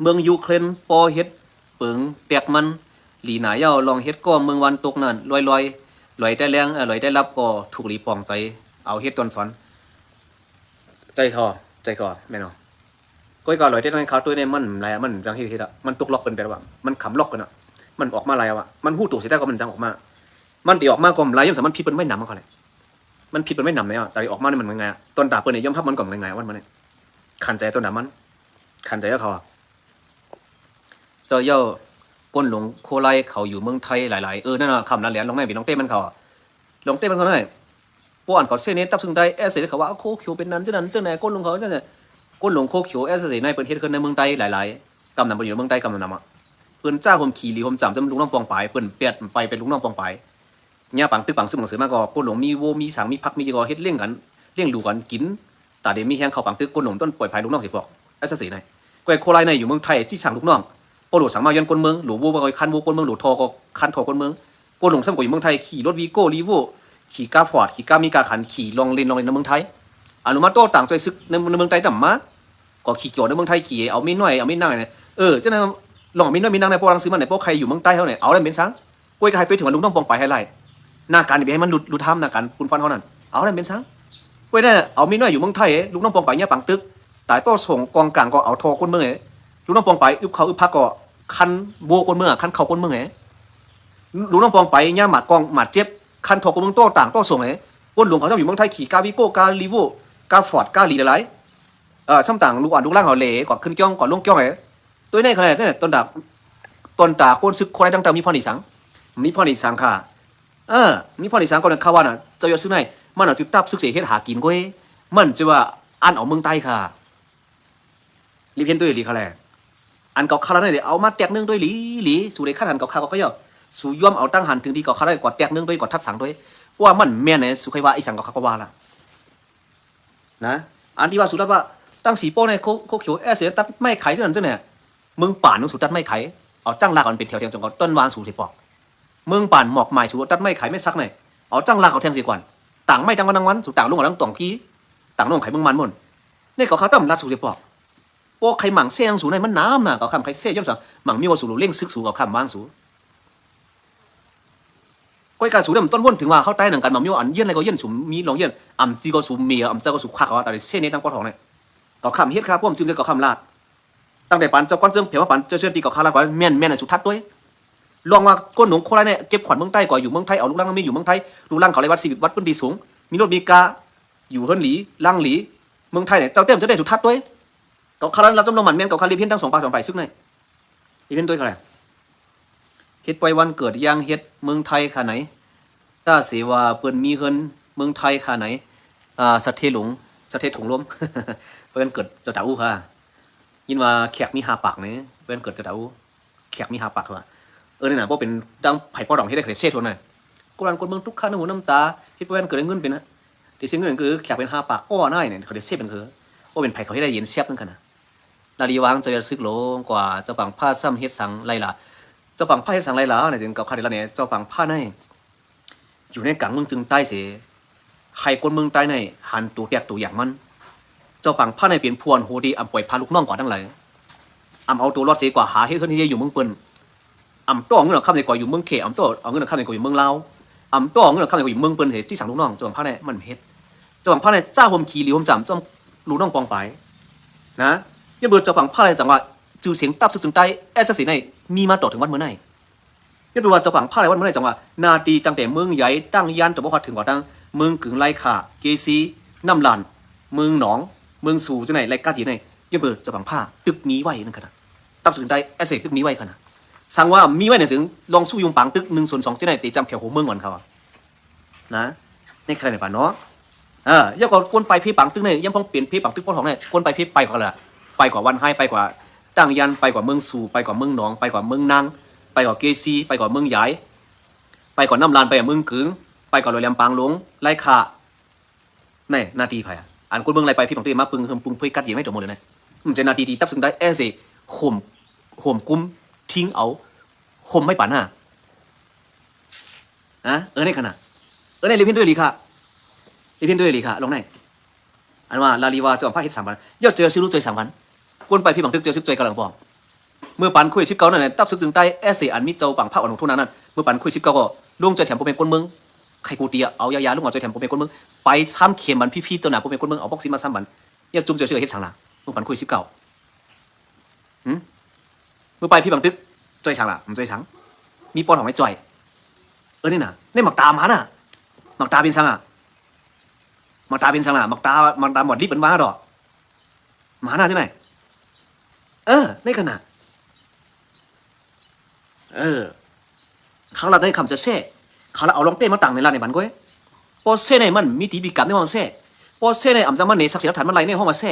ເມືອງຢູເຄຣນປໍເຮັດເປິງແຕກມັນ ຫຼີໜ້າເຍົາລອງເຮັດກໍເມືອງວັນຕົກນັ້ນ ລອຍໆ ລອຍແຕ່ແລງ ເອີ ລອຍແຕ່ລັບກໍທຸກຫຼີປອງໃຈ ເອົາເຮັດຕອນສອນ ໃຈຄໍ ໃຈຄໍ ແມ່ນບໍ່? ຂ້ອຍກໍລອຍແຕ່ໃນຂ່າວຕົວນີ້ມັນຫຼາຍ ມັນຈັ່ງເຮັດ ເຮັດອະ ມັນຕົກລັອກເພິ່ນໄປແລ້ວອະ ມັນຂຳລັອກເພິ່ນອະ ມັນອອກມາຫຼາຍອະ ມັນຮູ້ໂຕເສຍແຕ່ກໍມັນຈັ່ງອອກມາ ມັນຊິອອກມາກໍຫຼາຍ ຍ້ອນສາມັນຜິດເພິ່ນໄວ້ນຳເຂົາແຫຼະ ມັນຜິດເພິ່ນໄວ້ນຳແລ້ວ ແຕ່ອອກມານີ້ມັນບໍ່ງ່າຍ ຕອນຕາເພິ່ນນີ້ຍອມຮັບມັນກໍບໍ່ງ່າຍ ວັນມານີ້ ຂັນໃຈຕອນຕາມັນ ຂັນໃຈເຂົາ ເຈົ້າເຍົາ ກົນຫຼົງໂຄລາຍເຂົາຢູ່ເມືອງໄທຫຼາຍໆ ເອີ ນັ້ນນະ ຄຳນັ້ນແຫຼະ ລອງແນມໄປລອງເຕະມັນເຂົາ ລອງເຕະມັນເຂົາໜ້ອຍ ພວກອັນເຂົາເຊເນ ຕັບເຊິ່ງໄດ້ ແອສເຊ ເຂົາວ່າໂຄຂຽວເປັນນັ້ນຈັ່ງນັ້ນຈັ່ງໃດ ກົນຫຼົງເຂົາຈັ່ງໃດ ກົນຫຼົງໂຄຂຽວ ແອສເຊ ໃນເພິ່ນເຮັດເຮືອນໃນເມືອງໄທຫຼາຍໆ ກຳນຳໄປຢູ່ເມືອງໄທ ກຳນຳອະ ເພິ່ນຈ້າໂຮມຂີ່ຫຼີໂຮມຈາມຈຳລູກນ້ອງປອງປາຍ ເພິ່ນແປດໄປເປັນລູກນ້ອງປອງປາຍ ຍາມປາງຕຶກປາງຊຶມໜັງສືມາກໍ ກົນຫຼົງມີໂວມີສາງມີພັກມີຫຍັງກໍເຮັດລ້ຽງກັນ ລ້ຽງດູກັນກິນ ຕາເດມີແຮງເຂົ້າປາງຕຶກ ກົນຫຼົງຕ້ອງປ່ອຍພາຍລູກນ້ອງເສຍພວກ ແອສເຊ ໃນ ແຂວງໂຄລາຍໃນຢູ່ເມືອງໄທ ຊິສ້າງລູກນ້ອງ ໂອ້ໂຫຼສັງມາຍ້ອນກົນເມືອງ ໂຫຼໂວກໍຄັນໂວກົນເມືອງ ໂຫຼທໍກໍຄັນທໍຄົນເມືອງ ກົນຫຼົງຊ້ຳກໍຢູ່ເມືອງໄທ ຂີ່ລົດວີໂກ້ ຣີໂວ້ ຂີ່ກາຟອດ ຂີ່ກາມີກາຄັນ ຂີ່ລອງເລນລອງເລນໃນເມືອງໄທ ອານຸມັດຕໍ່ຕ່າງຊ່ອຍຊຶກໃນ ໃນເມືອງໃຕ້ນຳມາ ກໍຂີ່ຈອດໃນເມືອງໄທ ຂີ່ເອົາເມນ້ອຍ ເອົາເມນາງນີ້ ເອີ ຈັ່ງນັ້ນ ລອງເອົາເມນ້ອຍເມນາງໃນ ພໍລັງຊືມັນໃນ ພໍໃຄຢູ່ເມືອງໃຕ້ເຮົານີ້ ເອົາໄດ້ເປັນສັງ ກ້ວຍກໍໃຫ້ຕົວເຖິງວ່າລູກນ້ອງປອງປາຍໃຫ້ຫຼາຍ ໜ້າການນີ້ໄປໃຫ້ມັນຫຼຸດ ຫຼຸດຫ້າມໜ້າການປຸນພອນເຮົານັ້ນ ເອົາໄດ້ເປັນສັງ ກ້ວຍນັ້ນ ເອົາເມນ້ອຍຢູ່ເມືອງໄທ ລູກນ້ອງປອງປາຍຍາມປາງຕຶກ ຕາຍຕໍ່ສົງກອງກາງກໍເອົາທໍຄົນເມືອງ ລູກນ້ອງປອງປາຍອຶບເຂົ້າອຶບຜັກກໍຄັນໂວຄົນເມືອງ ຄັນເຂົ້າຄົນເມືອງ ລູກນ້ອງປອງປາຍຍາມບາດກອງບາດເຈັບ ຄັນທໍຄົນເມືອງຕໍ່ຕ່າງຕໍ່ສົງ ຄົນຫຼວງເຂົາເຈົ້າຢູ່ເມືອງໄທຂີ່ກາວີໂກ້ ກາຣີໂວ້ ກາຟອດ ກາລີຫຼາຍໆ ເອີ ຊ່ຳຕ່າງລູກອ່ອນລູກຫຼານເຂົາເລ ກວ່າຂຶ້ນກ່ອງ ກວ່າລົງກ່ອງ ໂຕນີ້ຂະໜາດນັ້ນ ຕອນດາ ຕອນຕາຄົນຊຶກຄົນໃດຕ່າງໆ ມີພອນອີກສັງ ມີພອນອີກສັງຄ່າ ເອີ ມີພອນອີກສັງ ກໍເຂົາວ່ານະ ເຈົ້າຢ່າຊຶກໃນ ມັນເອົາຊຶກຕັບຊຶກເສຍເຮັດຫາກິນກ້ວຍ ມັນຈະວ່າອັນເອົາເມືອງໃຕ້ຄ່າ ລີເພັນໂຕອີ່ຫຼີຄ່າແລ ອັນເຂົາຂ້າລາວນັ້ນເດ ເອົາມາແຕກໜຶ່ງໂຕອີ່ຫຼີ ຫຼີ ສູໄດ້ຄັດຫັນເຂົາຂ້າເຂົາເຈົ້າ ສູຍອມເອົາຕັ້ງຫັນເຖິງທີ່ເຂົາຂ້າລາວກວ່າແຕກໜຶ່ງໂຕອີ່ ກວ່າທັດສັງໂຕອີ່ ວ່າມັນແມ່ນນະ ສູໃຄ່ວ່າອີ່ສັງເຂົາຂ້າກໍວ່າລະ ນະ ອັນທີ່ວ່າສຸລັດວ່າ ຕັ້ງສີໂປ້ໃນໂຄ ໂຄຂຽວແອສເສຕັດໄມ້ຂາຍຈັ່ງນັ້ນຈັ່ງນີ້ ເມືອງປານສູຕັດໄມ້ຂາຍ ເອົາຈ້າງລາກເອົາເປັນແຖວແຖງຈັ່ງກໍຕົ້ນວານສູເສຍປອກ ເມືອງປານໝອກໝາຍສູຕັດໄມ້ຂາຍໄມ້ສັກໃນ ເອົາຈ້າງລາກເອົາແທງເສຍກ່ອນ ຕາງໄມ້ຕັ້ງວັນທັງວັນ ສູຕາງລົງເອົາທັງຕອງຂີ້ ຕາງນ້ອງໄຂເມືອງມານໝົດ ໃນກໍເຂົາຕ້ອງລັດສູເສຍປອກ ບໍ່ໃຄໝັງເຊຫຍັງສູໃນມັນໜາມນະ ກໍຄຳໃຄເຊຍ້ອນສັງ ໝັງມີວ່າສູເລັ່ງຊຶກສູກໍຄຳວາງສູ ກ້ອຍການສູນຳຕົ້ນວົນເຖິງວ່າເຮົາຕາຍໜັງກັນ ມາມີວ່າອັນຢ້ຽນໃດກໍຢ້ຽນ ສູມີລອງຢ້ຽນ ອຳຈີກໍສູເມ ອຳຈາກໍສູຄັກ ເອົາຕາໄດ້ເຊເນຕັ້ງປອດຫ້ອງນີ້ ກໍຄຳເຮັດຄາພວມຊຶມໃສ່ກໍຄຳລາດ ຕັ້ງແຕ່ປານເຈົ້າກ່ອນເຊິ່ງເຜວມາປານເຈົ້າເຊື້ອຕີເຂົາຄາລາກວ່າແມ່ນໆ ສຸດທັດດ້ວຍ. ລອງວ່າຄົນໜົງໂຄລາຍນີ້ເກັບຂວັນເມືອງໃຕ້ກວ່າຢູ່ເມືອງໄທ ເອົາລູກຫຼັານມາມີຢູ່ເມືອງໄທ ລູກຫຼັານເຂົາໄດ້ວັດຊີວິດວັດພື້ນທີ່ສູງ ມີລົດມີກາ ຢູ່ເຮືອນດີ ຫຼັງດີ ເມືອງໄທນີ້ ເຈົ້າເຕັມເຈົ້າໄດ້ສຸດທັດດ້ວຍ. ເຂົາຄາລາລາວຈຳລອງໝັ້ນແມ່ນເຂົາຄາລຽບຮຽນທັງສອງພາກສອງຝ່າຍຊຶກໃນ ເຮັດເປັນໂຕເທົ່າໃດ? ເຮັດປ່ອຍວັນເກີດຢ່າງເຮັດເມືອງໄທຂະໄນ ຕາເສວ່າເພິ່ນມີເຮືອນເມືອງໄທຂະໄນ ອາ ສະເທຫຼົງ ສະເທຖົງລົມ ເພິ່ນເກີດຈະຕາອູ້ຄ່ະ. ຍິນວ່າແຂກມີຫ້າປາກນີ້ ເພິ່ນເກີດຈະຕາອູ້ ແຂກມີຫ້າປາກວ່າ. ເອີ ນີ້ນະ ບໍ່ເປັນດັ່ງໃຜປອດອງເຮັດໃຫ້ເສດໂທນະ. ກວນກວນເມືອງທຸກຄະນ້ຳຫູນ້ຳຕາ ເຮັດແປນເກີດເງິນເປັນ ທີ່ເສຍເງິນຄືແຂກເປັນຫ້າປາກ ອ້ອນາຍນີ້ ເຂົາໄດ້ເສດເປັນຄື ບໍ່ເປັນໃຜເຂົາເຮັດໄດ້ເຢັນແຊບນຳກັນນະ. ລາລີວ່າເຈົ້າຢ່າຊຶກຫຼົງກວ່າ ເຈົ້າປາງພ້າຊ້ຳເຮັດສັງໄຫຼລະ ເຈົ້າປາງພ້າເຮັດສັງໄຫຼລະ ນີ້ຈຶ່ງເຂົາຄາດໄດ້ລະແນ່ ເຈົ້າປາງພ້າໃນ ຢູ່ໃນກາງເມືອງຈຶ່ງໃຕ້ເສ ໃຫ້ຄົນເມືອງໃຕ້ໃນຫັນໂຕແຕກໂຕຢ່າງມັນ. ເຈົ້າປາງພ້າໃນເປັນພວນໂຫດີອຳປ່ອຍພາລູກນ້ອງກວ່າທັງຫຼາຍ ອຳເອົາໂຕລອດເສກວ່າຫາເຮັດເຮືອນເຮັດເຮືອນຢູ່ເມືອງເພິ່ນ ອຳຕໍ່ເງິນອາຄຳໃນກວ່າຢູ່ເມືອງເຂດ ອຳຕໍ່ເອົາເງິນອາຄຳໃນກວ່າຢູ່ເມືອງລາວ ອຳຕໍ່ເງິນອາຄຳໃນກວ່າຢູ່ເມືອງເພິ່ນເສ ຊິສັ່ງລູກນ້ອງ ເຈົ້າບາງພະແນ ມັນເຮັດ ເຈົ້າບາງພະແນ ຈ້າຫົມຂີ້ຫຼິວຫົມຈາມ ຈອມລູກນ້ອງປອງປາຍນະ. ຍ້ອນເບີເຈົ້າບາງພະແນ ຈັ່ງວ່າ ຊື່ສຽງຕັບຊຶກຈຶ່ງໃຕ້ ແອສຊາຊີໃນ ມີມາຕໍ່ເຖິງວັນມື້ໃນ ຍ້ອນເບີວ່າເຈົ້າບາງພະແນ ວັນມື້ໃນ ຈັ່ງວ່າ ນາຕີຕັ້ງແຕ່ເມືອງໃຫຍ່ ຕັ້ງຍານ ຕະບໍ່ຮອດເຖິງວ່າທັງເມືອງກຶງ ໄລຂ້າ ເກຊີ ນ້ຳລານ ເມືອງໜອງ ເມືອງຊູ ຈັ່ງໃດ ໄລກາດຈີນໃນ ຍ້ອນເບີເຈົ້າບາງພະ ຕຶກມີໄວ້ນັ້ນຂະນະ ຕັບຊຶກຈຶ່ງໃຕ້ ແອສຊາຊີຕຶກມີໄວ້ຂະນະ. ສັງວ່າມີໄວ້ໃນເຊິ່ງລອງສູ້ຍຸງປາງຕຶກໜຶ່ງສູນສອງ ຈັ່ງໃດ ເຕຈຳແຖວຫົວເມືອງກ່ອນເຂົາວ່າ ນະ ໃນຂະນະດຽວກັນເນາະ ເອີ ຢ່າກໍຄົນໄປເພປາງຕຶກນີ້ ຍາມພອງເປັນເພປາງຕຶກປອດຫ້ອງນີ້ ຄົນໄປເພໄປກວ່າລະ ໄປກວ່າວັນໄຮ ໄປກວ່າຕັ້ງຍານ ໄປກວ່າເມືອງສູ ໄປກວ່າເມືອງໜອງ ໄປກວ່າເມືອງນາງ ໄປກວ່າເກຊີ ໄປກວ່າເມືອງໃຫຍ່ ໄປກວ່ານ້ຳລານ ໄປກວ່າເມືອງກຶງ ໄປກວ່າຫຼວຍແຫຼມປາງຫຼົງ ໄລຂ້າ ແນ່ ໜ້າທີ່ໃຜອະ? ອັນຄົນເມືອງໄລ່ໄປເພປາງຕຶກມາປຶງເຮີມປຸງເຜີຍກັດເຢັນໄວ້ຕົວໝົດເລີຍນະ ມັນຈະໜ້າທີ່ທີ່ຕັບຊຶກຈຶ່ງໃຕ້ ແອສຊາຊີ ໂຮມ ໂຮມກຸມ ທິງເອົາ ໂຮມໄມ້ປານນາ ນະ ເອີ ໃນຂະນະ ເອີ ໃນເລເພນໂດຍລີຄະ ເລເພນໂດຍລີຄະ ລອງໃນ ອັນວ່າລາລີວ່າເຈົ້າພະເຮັດສາມພັນ ຢ່າເຈີຊຶກລຸເຈີສາມພັນ ຄົນໄປເພປາງຕຶກເຈີຊຶກເຈີກຳລັງປອງ ເມື່ອປານໂຄວິດສິບເກົ້ານັ້ນນະ ຕັບຊຶກຈຶ່ງໃຕ້ ແອສຊາຊີ ອັນມີເຈົ້າປາງພະອະນຸໂທນານັ້ນ ເມື່ອປານໂຄວິດສິບເກົ້າກໍລົງເຈີແຖມພໍ່ແມ່ຄົນເມືອງ ໄຄກູເຕຍ ເອົາຢາຢາລົງມາເຈີແຖມພໍ່ແຟຄົນເມືອງ ໄປສາມເຂັມບັນ ຟຣີໆ ຕໍ່ໜ້າພໍ່ແມ່ຄົນເມືອງ ເອົາວັກຊິນມາສາມບັນ ຢ່າຈຸ່ມເຈີເຊື້ອເຮັດສັງລະ ເມືອງປັນໂຄວິດສິບເກົ້າ ຫື ເມື່ອໄປພີ້ບັງຕຶກ ເຈີສັງລະ ມັນເຈີສັງ ມີປອດຂອງໃຫ້ເຈີ ເອີ ນີ້ນະ ໃນໝາກຕາມານະ ໝາກຕາເປັນສັງອະ ໝາກຕາເປັນສັງລະ ໝາກຕາ ໝາກຕາບອດລິບເປັນວ່າດອກ ມານະຈັ່ງໃດ ເອີ ໃນຂະນະ ເອີ ຄັງລັດໃນຄຳຈະແຊ ຄັງລັດເອົາລອງເຕ້ມາຕັ້ງໃນລັດໃນບັນກວຍ ພໍແຊໃນມັນມີຕີພິກຳໃນຫ້ອງແຊ ພໍແຊໃນອຳຈະມາເນສັກສິຫຼັກຖານມັນໄລ່ໃນຫ້ອງມາແຊ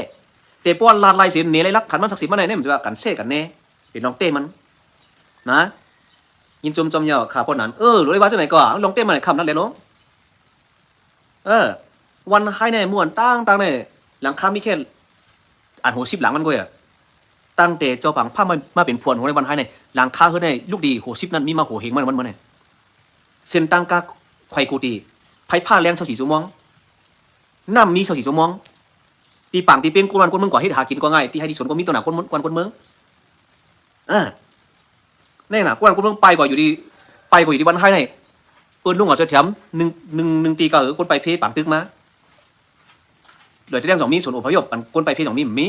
ແຕ່ພໍລັດໄລ່ເສນເນໄລ່ຫຼັກຖານມັນສັກສິມາໄລ່ໃນ ມັນຈະວ່າກັນແຊກັນແນ ເປັນລອງເຕ້ມັນ ນະ ຍິນຊົມຈອມເຍົາຂ້າພວກນັ້ນ ເອີ ໂລໄດ້ວ່າຈັ່ງໃດກໍລອງເຕ້ມັນໃນຄຳລັດແລລົງ ເອີ ວັນໄຮໃນມ່ວນຕ່າງໆໃນ ຫຼັງຄາມີແຄ່ອັນຫົກສິບຫຼັງມັນກວຍ ຕັ້ງແຕ່ເຈົ້າປາງພາມາ ມາເປັນພວນຫົວໃນວັນໄຮໃນ ຫຼັງຄາເຮືອນໃນລູກດີຫົກສິບນັ້ນມີມາຫົວເຮງມັນ ມັນ ມັນ ເສັ້ນທາງກາໄຂກູຕີ ໄຟຟ້າແລງຊາວສີ່ຊົ່ວໂມງ ນ້ຳມີຊາວສີ່ຊົ່ວໂມງ ທີ່ປາງທີ່ເປັນກວນວັນກວນເມືອງກວ່າເຮັດຫາກິນກໍງ່າຍ ທີ່ໄຮ່ທີ່ສວນກໍມີຕໍ່ໜ້າກວນ ກວນ ກວນເມືອງ ເອີ ແນ່ນະ ກວນ ກວນເມືອງໄປກວ່າຢູ່ດີ ໄປກວ່າຢູ່ດີວັນໄຮໃນ ເອີ້ນລຸງເອົາເສຍແຖມ ໜຶ່ງ ໜຶ່ງ ໜຶ່ງຕີກໍຄືຄົນໄປເພປາງຕຶກມາ ດອຍຕາແດງຕ້ອງມີສູນອົບພະຍົບ ອັນຄົນໄປເພຕ້ອງມີ ມີ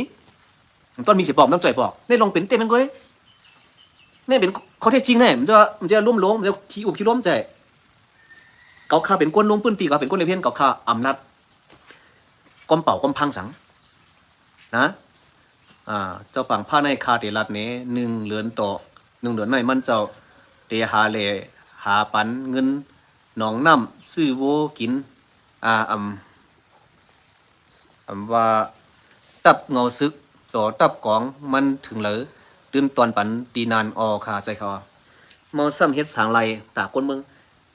ມັນຕ້ອງມີຊິບອກ ມັນຕ້ອງຊ່ອຍບອກ ໃນລອງເປັນເຕັມແມ່ນເວີຍ ໃນເປັນຂໍ້ເທັດຈິງແນ່ ມັນຈະ ມັນຈະລວມໂລງ ມັນຈະຂີ້ອຸບຂີ້ລົມໃຈ ເຂົາຂ້າເປັນຄົນລົງພື້ນທີ່ ເຂົາເປັນຄົນເລວເຫັນ ເຂົາຂ້າອຳນາດ ຄວາມເປົ່າຄວາມພັງສັງ ນະ ອ່າ ເຈົ້າປາງພາໃນຂ້າເຕລັດເນ ໜຶ່ງເດືອນຕໍ່ ໜຶ່ງເດືອນໃນມັນເຈົ້າເຕຫາແຫຼຫາປັນເງິນໜອງນ້ຳ ຊື້ໂວກິນ ອ່າ ອຳ ອຳວ່າ ຕັບເງົາຊຶກ ຕໍ່ຕັບກອງມັນເຖິງເລີ ຕື່ນຕອນປັນຕີນານ ອໍ ຂ້າໃຈເຂົາ ເມົາຊ້ຳເຮັດສາງໄລ່ຕາກຄົນເມືອງ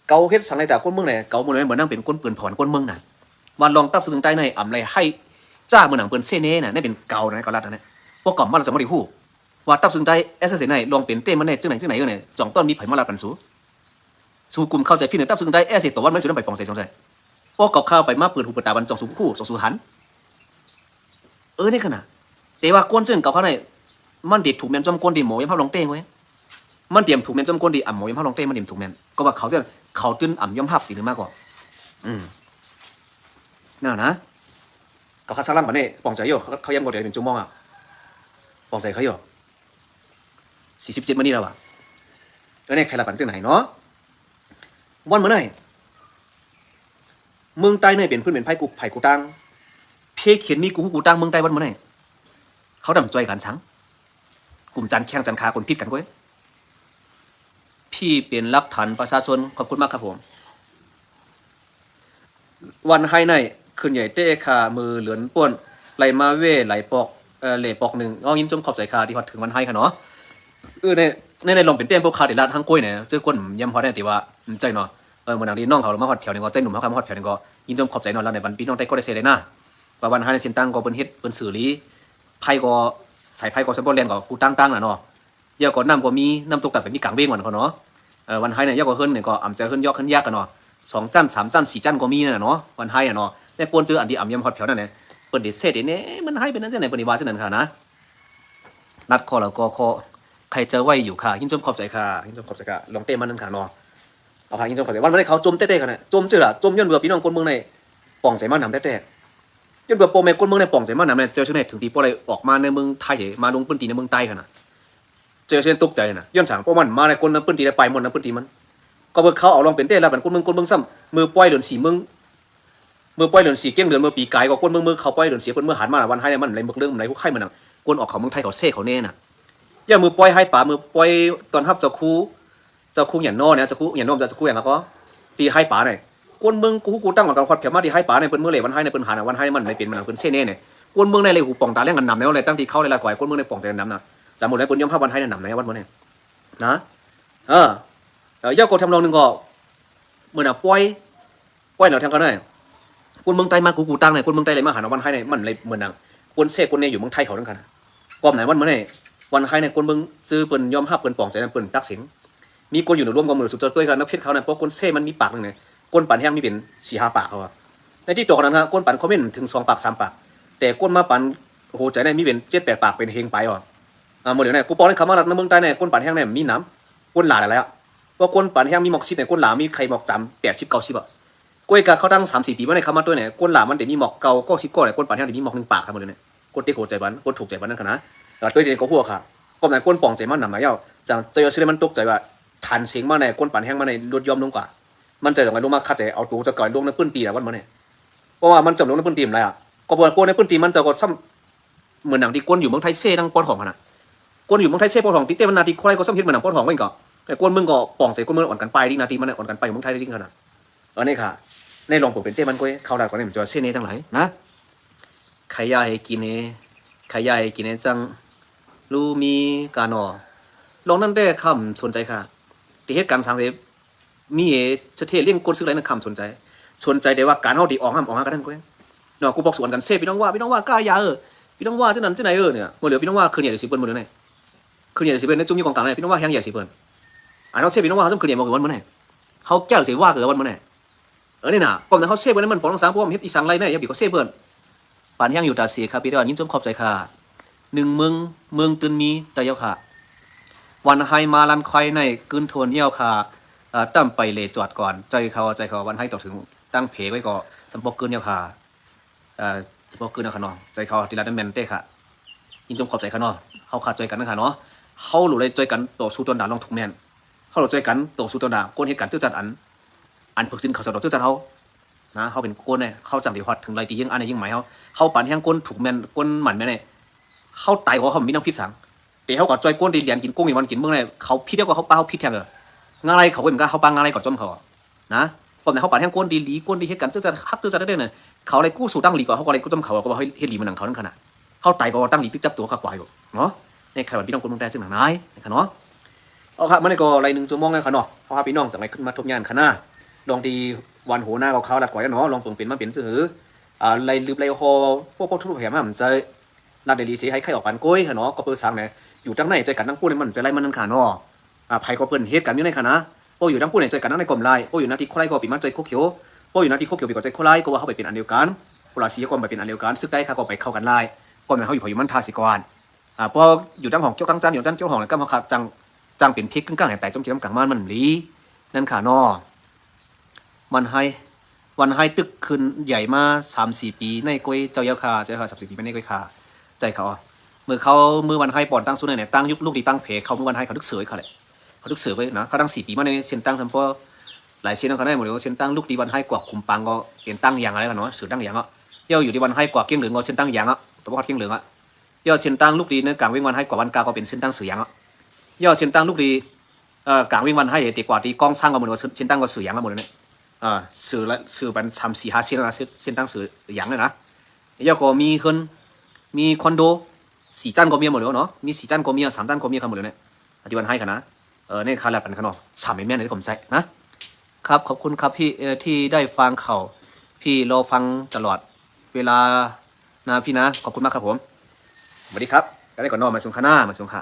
ເຂົາເຮັດສັງໃນຕາກຄົນເມືອງແຫຼະ ເຂົາບໍ່ແມ່ນເໝືອນນາງເປັນຄົນປືນເຜີາຄົນເມືອງນະ ວ່າລອງຕັບຊຶກຈັ່ງໃຕ້ໃນອຳໄລໃຫ້ຈ້າເມືອງໜັງເພິ່ນເຊແນ່ນະ ໃນເປັນເກົ່ານະ ເຂົາລັດນະ ພວກເຂົາມາແລ້ວຈະບໍ່ໄດ້ຮູ້ວ່າຕັບຊຶກຈັ່ງໃຕ້ ແອສເຊສໃນລອງເປັນເຕ້ມັນແນ່ ຈັ່ງໃດຈັ່ງໃດເອີ ຈັ່ງຕ້ອງມີໃຜມາລັດປັນສູ ສູກຸມເຂົ້າໃຈຜິດໃນຕັບຊຶກຈັ່ງໃຕ້ ແອສເຊສຕໍ່ວັນມັນສູນຳໄປປອງໃສສົງໄສ ພວກເຂົາຂ້າໄປມາເປີດຫູເປີດຕາບັນ ຈ່ອງສູຮູ້ ຈ່ອງສູຫັນ ເອີ ໃນຂະນະ ແຕ່ວ່າກວນເຊິ່ງເຂົາຂ້າໃນ ມັນເດັດຖືກແມ່ນຈອມກວນທີ່ໝໍຍອມຮັບລອງເຕ້ເວີຍ ມັນຕຽມຖືກແມ່ນຈອມກວນທີ່ອຳໝໍຍອມຮັບລອງເຕ້ ມັນຕຽມຖືກແມ່ນ ກໍວ່າເຂົາເຈົ້າ ເຂົາຕື່ນອຳຍອມຮັບຕີໜຶ່ງມາກໍ ອືມ ນັ້ນນະ ເຂົາຄັດສັກລຳບັດນີ້ ປອງໃຈຢູ່ ເຂົາ ເຂົາຢາມກໍໄດ້ເປັນຊົ່ວໂມງອະ ປອງໃຈເຂົາຢູ່ ສີ່ສິບເຈັດມື້ນີ້ແລ້ວວ່າ ເອີ ໃນໃຄລະປັນຈັ່ງໃດເນາະ ວັນມື້ນີ້ ເມືອງໃຕ້ໃນເປັນພື້ນເປັນໄພກູ່ໄຜກູ່ຕ່າງ ເພກເຂດມີກູ່ຮູ້ກູ່ຕ່າງເມືອງໃຕ້ວັນມື້ນີ້ ເຮົານຳຊ່ອຍກັນສັງ ກຸ່ມຈັນແຂ່ງຈັນຂາກົນຜິດກັນເວີຍ ພີ່ເປັນຫຼັກຖານປະຊາຊົນ ຂອບຄຸນມາກຄັບຜົມ. ວັນໄຮໃນ ຂຶ້ນໃຫຍ່ເຕະຄ່າ ມື້ເດືອນປ່ວນ ໄຫຼມາເວໄຫຼປອກ ເອີ ເລປອກໜຶ່ງ ເອົາ ຍິນຊົມຂອບໃຈຄ່າ ທີ່ຮອດເຖິງວັນໄຮຄ່າເນາະ. ເອີ ໃນ ໃນ ໃນລອງເປັນແຕ້ມພວກຂ້າໄດ້ລາດທາງກ້ວຍແດ່ ເຈີຄົນຍາມຮອດແດ່ ທີ່ວ່າ ອືມ ໃຈເນາະ ເອີ ມື້ໜັງທີ່ນ້ອງເຂົາມາຮອດແຖວນີ້ກໍ ໃຈໜຸ່ມເຮົາກໍມາຮອດແຖວນີ້ກໍ ຍິນຊົມຂອບໃຈເນາະ ລະໃນບັນພີ່ນ້ອງໃຕ້ກໍໄດ້ແຊໄດ້ນະ ວ່າວັນໄຮໃນເສັ້ນທາງກໍເພິ່ນເຮັດ ເພິ່ນຊື່ລີ ໄພກໍ ສາຍໄຟກໍສະບອດແລ່ນກໍກູ່ຕ່າງໆນະເນາະ. ແລ້ວກໍນ້ຳກໍມີ ນ້ຳຕົກຕັນກໍມີກາງເວງວັນເຂົາເນາະ ເອີ ວັນໄຮນີ້ ແລ້ວກໍເຮືອນນີ້ກໍອຳຈະເຮືອນຍອກເຮືອນຍາກກັນເນາະ ສອງຊັ້ນ ສາມຊັ້ນ ສີ່ຊັ້ນກໍມີນະເນາະ ວັນໄຮນະເນາະ. ແຕ່ກ່ອນເຈີອັນທີ່ອຳຍາມຮອດແຖວນັ້ນນະ ເພິ່ນໄດ້ເສດເດ້ແນ່ ມັນໄຮເປັນຈັ່ງໃດ ເພິ່ນໄດ້ວ່າຈັ່ງນັ້ນຄ່ານະ ລັດຂໍ້ລາວກໍຂໍ ໃຄຈະໄຫວຢູ່ຄ່າ ຍິນຊົມຂອບໃຈຄ່າ ຍິນຊົມຂອບໃຈຄ່າ ລອງເຕະມານັ້ນຄ່າເນາະ. ເອົາຄ່າ ຍິນຊົມຂອບໃຈ ວັນນີ້ເຂົາຈົ່ມແຕ່ໆກັນນະ ຈົ່ມຊື່ລະ ຈົ່ມຍ້ອນວ່າພີ່ນ້ອງຄົນເມືອງໃນປ່ອງໃຈມານຳແທ້ໆ ຍ້ອນວ່າພໍ່ແມ່ຄົນເມືອງໃນປ່ອງໃຈມານຳແນ່ ເຈົ້າຊື່ໃນເຖິງທີ່ບໍ່ໄດ້ອອກມາໃນເມືອງໄທ ມາລົງພື້ນທີ່ໃນເມືອງໃຕ້ຫັ້ນນະ. ເຈົ້າເຊັ່ນຕົກໃຈນະ ຍ້ອນສັງ ເພາະມັນມາໃນຄົນໃນພື້ນທີ່ໄດ້ໄປໝົດໃນພື້ນທີ່ມັນ ກໍເບິ່ງເຂົາເອົາລອງເປັນແຕ່ລະບັນ ຄົນເມືອງ ຄົນເມືອງຊ້ຳ ມື້ປ່ອຍເດືອນສີ່ເມືອງ ມື້ປ່ອຍເດືອນສີ່ ກຽງເດືອນ ເມື່ອປີກາຍກໍຄົນເມືອງ ມື້ເຂົາປ່ອຍເດືອນສີ່ ເພິ່ນເມືອຄົນມານະ ວັນໄຮໃນມັນໄຫຼເມືອກເລື່ອງ ໄຫຼພວກໄຂ້ມັນນະ ຄົນອອກເຂົ້າເມືອງໄທເຂົາເຊເຂົາແນ່ນະ. ຢ່າມື້ປ່ອຍໄຮປາ ມື້ປ່ອຍຕ້ອນຮັບເຈົ້າຄູ ເຈົ້າຄູຫຍັນນໍເນຍ ເຈົ້າຄູຫຍັນນໍ ເຈົ້າຄູຫຍັງກໍ ທີ່ໄຮປາໃນ ຄົນເມືອງກູ່ຮູ້ກູ່ຕ່າງກັນ ຄອດແຜມາທີ່ໄຮປາໃນ ເພິ່ນເມືອແຫຼວັນໄຮໃນ ເພິ່ນຫານະ ວັນໄຮໃນມັນໄດ້ເປັນມັນ ເພິ່ນເຊແນ່ໃນ ຄົນເມືອງໃນເລີຍຫູປ່ອງຕາແຫຼງກັນນຳແນວໃນ ຕັ້ງທີ່ເຂົາໄດ້ລາດກວ່າ ຄົນເມືອງໃນປ່ອງແຕ່ນຳນະ ຈຳໝົດໃນ ເພິ່ນຍອມຮັບວັນໄຮໃນນຳໃນວັນບໍ່ແນ່ ນະ ເອີ ແລ້ວກໍທຳນອງໜຶ່ງກໍ ມື້ນະປ່ອຍ ປ່ອຍແນວທາງກໍໄດ້ ຄົນເມືອງໃຕ້ມາກູ່ກູ່ຕ່າງໃນ ຄົນເມືອງໃຕ້ເລີຍມາຫານະ ວັນໄຮໃນມັນເລີຍເໝືອນໜັງ ຄົນເຊຄົນແນ່ຢູ່ເມືອງໄທເຂົານັ້ນຄັນນະ. ກໍໃນວັນມື້ໃນ ວັນໄຮໃນ ຄົນເມືອງຊື່ເພິ່ນຍອມຮັບ ເພິ່ນປ່ອງໃຈນັ້ນ ເພິ່ນຕັກສິນ ມີຄົນຢູ່ໃນລວມກໍມືສຸດຈະຕົວຍກັນນະ ເພັດເຂົານັ້ນ ເພາະຄົນເຊມັນມີປາກໜຶ່ງໃນ ຄົນປານແຮງມີເປັນສີ່ຫ້າປາກເຂົາວ່າ ໃນຕິກຕອກນັ້ນ ຄົນປານຄອມເມັນເຖິງສອງປາກສາມປາກ ແຕ່ຄົນມາປານໂຫໃຈໃນມີເປັນເຈັດແປດປາກ ເປັນເຮງໄປວ່າ ອ່າ ມື້ດຽວໃນ ກູປອງໃນເຂົາມາລັດໃນເມືອງໃຕ້ໃນ ຄົນປານແຮງໃນມີນຳ ຄົນຫຼາຍຫຼາຍແລ້ວ ເພາະຄົນປານແຮງມີໝອກສິບໃນ ຄົນຫຼາມີໄຄໝອກສາມ ແປດສິບ ເກົ້າສິບອະ. ກວຍກາເຂົາຕັ້ງສາມສີ່ປີມາໃນ ເຂົາມາຕົວໃນ ຄົນຫຼາມັນໄດ້ມີໝອກເກົ້າ ເກົ້າສິບກວ່າໃນ ຄົນປານແຮງໄດ້ມີໝອກໜຶ່ງປາກ ຄັບ ມື້ດຽວໃນ ຄົນຕິໂກໃຈບັນ ຄົນທຸກໃຈບັນນັ້ນຄະນະ ແຕ່ວ່າຕົວນີ້ກໍຮູ້ຄ່າ ກໍແມ່ນຄົນປ່ອງໃຈມານຳນະ ເຈົ້າ ຈັ່ງເຈົ້າຊື່ໃນມັນຕົກໃຈວ່າ ຖານເສງມາໃນ ຄົນປານແຮງມາໃນ ລົດຍອມລົງກວ່າ ມັນຈະລົງ ລົງມາຄັດໃຈເອົາໂຕຈາກເຂົາລົງໃນພື້ນທີ່ລະວັນມື້ນີ້ ເພາະວ່າມັນຈຳລົງໃນພື້ນທີ່ມັນຫຼາຍອະ ກໍເພາະວ່າຄົນໃນພື້ນທີ່ມັນເຈົ້າກໍຊ້ຳ ເໝືອນໜັງທີ່ຄົນຢູ່ເມືອງໄທເຊນຳປອດຫ້ອງຫັ້ນນະ ຄົນຢູ່ເມືອງໄທເຊປອດຫ້ອງ ຕິເຕະມັນໜ້າທີ່ຄົນໃດກໍຊ້ຳເຮັດເໝືອນໜັງປອດຫ້ອງເອງກໍ ແຕ່ຄົນເມືອງກໍປ່ອງໃຈ ຄົນເມືອງອ່ອນກັນໄປ ດີໜ້າທີ່ມັນອ່ອນກັນໄປເມືອງໄທໄດ້ດີຂະໜາດ ອັນນີ້ຄ່ະ ໃນລອງເປັນແຕ່ມັນກໍເຂົ້າໄດ້ກໍໄດ້ ມັນຈະເຊແນ່ທັງຫຼາຍນະ ຂາຍຢາໃຫ້ກິນແນ່ ຂາຍຢາໃຫ້ກິນແນ່ ຈັ່ງຮູ້ມີການນໍ ລອງນັ້ນແດ່ ຄຳສົນໃຈຄ່ະ ທີ່ເຮັດການສັງເສ ມີສະເທດລ້ຽງກົ້ນຊຶກໄດ້ນະ ຄຳສົນໃຈ ສົນໃຈແຕ່ວ່າການເຮົາທີ່ອອກຫ້າມອອກຫາກັນນັ້ນກໍເນາະ ກູບອກສວນກັນເຊ ພີ່ນ້ອງວ່າ ພີ່ນ້ອງວ່າກ້າຢາເອີ ພີ່ນ້ອງວ່າຈັ່ງນັ້ນຈັ່ງໃດເອີ ເນຍ ມື້ເຫຼືອພີ່ນ້ອງວ່າຄືນໃຫຍ່ຊິເພິ່ນ ມື້ເຫຼືອໃນ ຄືນໃຫຍ່ຊິເພິ່ນ ໃນຈຸ່ມຢູ່ກອງກາງໃນ ພີ່ນ້ອງວ່າແຮງໃຫຍ່ຊິເພິ່ນ ອັນເຮົາເຊ ພີ່ນ້ອງວ່າເຮົາຈະຄືນໃຫຍ່ບໍ່ຄືວັນມື້ໃນ ເຮົາເຈົ້າຊິວ່າຄືວັນມື້ໃນ ເອີ ນີ້ນະ ກໍແມ່ນເຮົາເຊເພິ່ນ ມັນປອງລັງສັງ ພວກເຮັດອີ່ສັງໄລໃນ ຢ່າໄປກໍເຊເພິ່ນ ປານແຮງຢູ່ຕາເສ ຄັບ ພີ່ນ້ອງ ຍິນຊົມຂອບໃຈຄ່ະ ໜຶ່ງເມືອງ ເມືອງຕື່ນມີ ໃຈເຈົ້າຄ່ະ ວັນໄຮມາລັນຄວາຍໃນ ກືນໂທນແລ້ວຄ່ະ ເອີ ຕຳໄປເລຈອດກ່ອນ ໃຈເຂົາ ໃຈເຂົາ ວັນໄຮຕໍ່ເຖິງຕັ້ງເພໄວ້ກໍ ສຳພອກກືນແລ້ວຄ່ະ ເອີ ສຳພອກກືນແລ້ວຄ່ະເນາະ ໃຈເຂົາທີ່ລາດນັ້ນແມ່ນແທ້ຄ່ະ ຍິນຊົມຂອບໃຈຄ່ະເນາະ ເຮົາຂາດຊ່ອຍກັນນະຄ່ະເນາະ ເຮົາຫຼູໄດ້ຊ່ອຍກັນຕໍ່ສູ້ຕໍ່ໜ້າລອງທຸກແມ່ນ ເຮົາຫຼູໄດ້ຊ່ອຍກັນຕໍ່ສູ້ຕໍ່ໜ້າ ຄົນເຮັດການເຈີຈັດອັນ ອັນເພິກຊິນເຂົາສະດອກເຈີຈັດເຮົາ ນະ ເຮົາເປັນຄົນໃດ ເຮົາຈັ່ງໄດ້ຮອດເຖິງໄລທີ່ຍິ່ງອັນໃດຍິ່ງໝາຍເຮົາ ເຮົາປານແຮງຄົນຖືກແມ່ນ ຄົນໝັ້ນແມ່ນໃດ ເຮົາຕາຍກໍເຮົາມີນ້ຳຜິດສັງ ແຕ່ເຮົາກໍຊ່ອຍຄົນທີ່ລຽນກິນກົງຢູ່ວັນກິນເມືອງໃດ ເຂົາຜິດແລ້ວກໍເຮົາປາເຮົາຜິດແທນເອີ ງາໄລເຂົາເປັນກາເຮົາປາງາໄລກໍຈົ່ມເຂົາ ນະ ກໍແມ່ນເຮົາປານແຮງຄົນທີ່ດີ ຄົນທີ່ເຮັດການເຈີຈັດຮັກເຈີຈັດໄດ້ເດີ ເຂົາໄດ້ກູ້ສູ້ຕັ້ງດີກວ່າເຮົາກໍໄດ້ຈົ່ມເຂົາ ກໍວ່າເຮົາເຮັດດີມານຳເຂົານັ້ນຂະນະ ເຮົາຕາຍກໍຕັ້ງດີຖືກຈັບຕົວຄັກກວ່າຢູ່ເນາະ ໃນຂະນະທີ່ພີ່ນ້ອງຄົນເມືອງໃຕ້ເຊິ່ງນາຍນະ ເນາະ. ເອົາຄ່ະ ມື້ນີ້ກໍໄດ້ໜຶ່ງຊົ່ວໂມງແລ້ວຄ່ະເນາະ ເຮົາພາພີ່ນ້ອງຈັ່ງໄດ້ຂຶ້ນມາທົບຍານຄະນະ ລອງທີ່ວັນໂຫນາກໍຂ່າວລັດກວ່າເນາະ ລອງເບິ່ງເປັນມາເປັນຊື່ຫື ອ່າ ໄລ່ລຶບໄລ່ຫໍ່ ພວກ ພວກທຸກແຫ່ງມາໃຈ ລັດໄດ້ລີເສໃຫ້ໄຂອອກປານໂກຍຫັ້ນເນາະ ກໍເປີສາງແນ່ ຢູ່ທາງໃນໃຈກັນທັງປຸ້ນມັນໃຈໄລ່ມັນນັ້ນຄ່ະເນາະ ອ່າ ໃຜກໍເພິ່ນເຮັດກັນຢູ່ໃນຂະນະ ພວກຢູ່ທາງປຸ້ນໃນໃຈກັນທັງໃນກອມລາຍ ພວກຢູ່ໜ້າທີ່ໂຄໄລກໍໄປມາໃຈໂຄຂຽວ ພວກຢູ່ໜ້າທີ່ໂຄຂຽວໄປກໍໃຈໂຄລາຍ ກໍວ່າເຮົາໄປເປັນອັນດຽວກັນ ພວກລາວສີ່ກໍໄປເປັນອັນດຽວກັນ ສຶກໄດ້ຄ່ະ ກໍໄປເຂົ້າກັນລາຍ ກໍແມ່ນເຮົາຢູ່ໃຜຢູ່ມັນທ່າຊິກ່ອນ ອ່າ ພໍຢູ່ທາງຫ້ອງຈົກທາງຈັນ ຢູ່ຈັນຈົກຫ້ອງ ກຳເຮົາຂາດຈັ່ງ ຈັ່ງເປັນພິກກຶງກາງໃຫ້ຕາຍ ຈົ່ມເຄມກາງມານມັນລີ ນັ້ນຄ່ະເນາະ ວັນໄຮ ວັນໄຮຕຶກຂຶ້ນໃຫຍ່ມາສາມສີ່ປີໃນກວຍ ເຈົ້າເຈົ້າຄ່ະ ເຈົ້າຄ່ະ ສາມສີ່ປີມາໃນກວຍຄ່ະ ໃຈເຂົາ ເມື່ອເຂົາ ເມື່ອວັນໄຮປອນຕັ້ງສູນໃຫ້ແນະ ຕັ້ງຍຸກ ລູກດີຕັ້ງແຜເຂົາ ເມື່ອວັນໄຮເຂົາຖືກເສີຍເຂົາແຫຼະ ເຂົາຖືກເສີຍໄວ້ນະ. ເຂົາຕັ້ງສີ່ປີມາໃນເສັ້ນທາງສຳພໍ ຫຼາຍເສັ້ນຂອງເຂົາໄດ້ໝົດເລີຍ ເສັ້ນທາງລູກດີວັນໄຮກວ່າຂຸມປາງກໍເປັນຕັ້ງຢາງອະໄລກັນເນາະ ເສືອຕັ້ງຢາງອະ. ແລ້ວຢູ່ດີວັນໄຮກວ່າກ້ຽງເຫຼີງກໍເສັ້ນທາງຢາງອະ ຕົວບໍ່ຮອດກ້ຽງເຫຼີງອະ. ແລ້ວເສັ້ນທາງລູກດີໃນກາງວຽງວັນໄຮກວ່າວັນກາກໍເປັນເສັ້ນທາງເສືອຢາງອະ. ແລ້ວເສັ້ນທາງລູກດີ ເອ່ອ ກາງວຽງວັນໄຮເຕະກວ່າທີ່ກ້ອງຊ້າງກໍໝົດເລີຍ ເສັ້ນທາງກໍເສືອຢາງອະໝົດເລີຍເນາະ. ເອີ ເສືອ ເສືອເປັນສາມສີ່ຫ້າເສັ້ນນະ ເສັ້ນທາງເສືອຢາງເລີຍນະ. ແລ້ວກໍມີເຮືອນ ມີຄອນໂດ ສີ່ຊັ້ນກໍມີໝົດເລີຍເນາະ ມີສີ່ຊັ້ນກໍມີ ສາມຊັ້ນກໍມີກັນໝົດເລີຍເນາະ ທີ່ວັນໄຮຂະນະ. ເອີ ໃນຄ່າແລກກັນຂະເນາະ ສາມແມ່ນໆ ທີ່ຜົມໃຊ້ນະ. ຄັບ ຂອບຄຸນຄັບ ທີ່ ເອີ ທີ່ໄດ້ຟັງຂ່າວ ພີ່ລໍຟັງຕະຫຼອດເວລານະ ພີ່ນະ ຂອບຄຸນມາກຄັບຜົມ. ສະຫວັດດີຄັບ ໄດ້ກ່ອນເນາະ ມາສົ່ງຄ່ະນະ ມາສົ່ງຄ່ະ.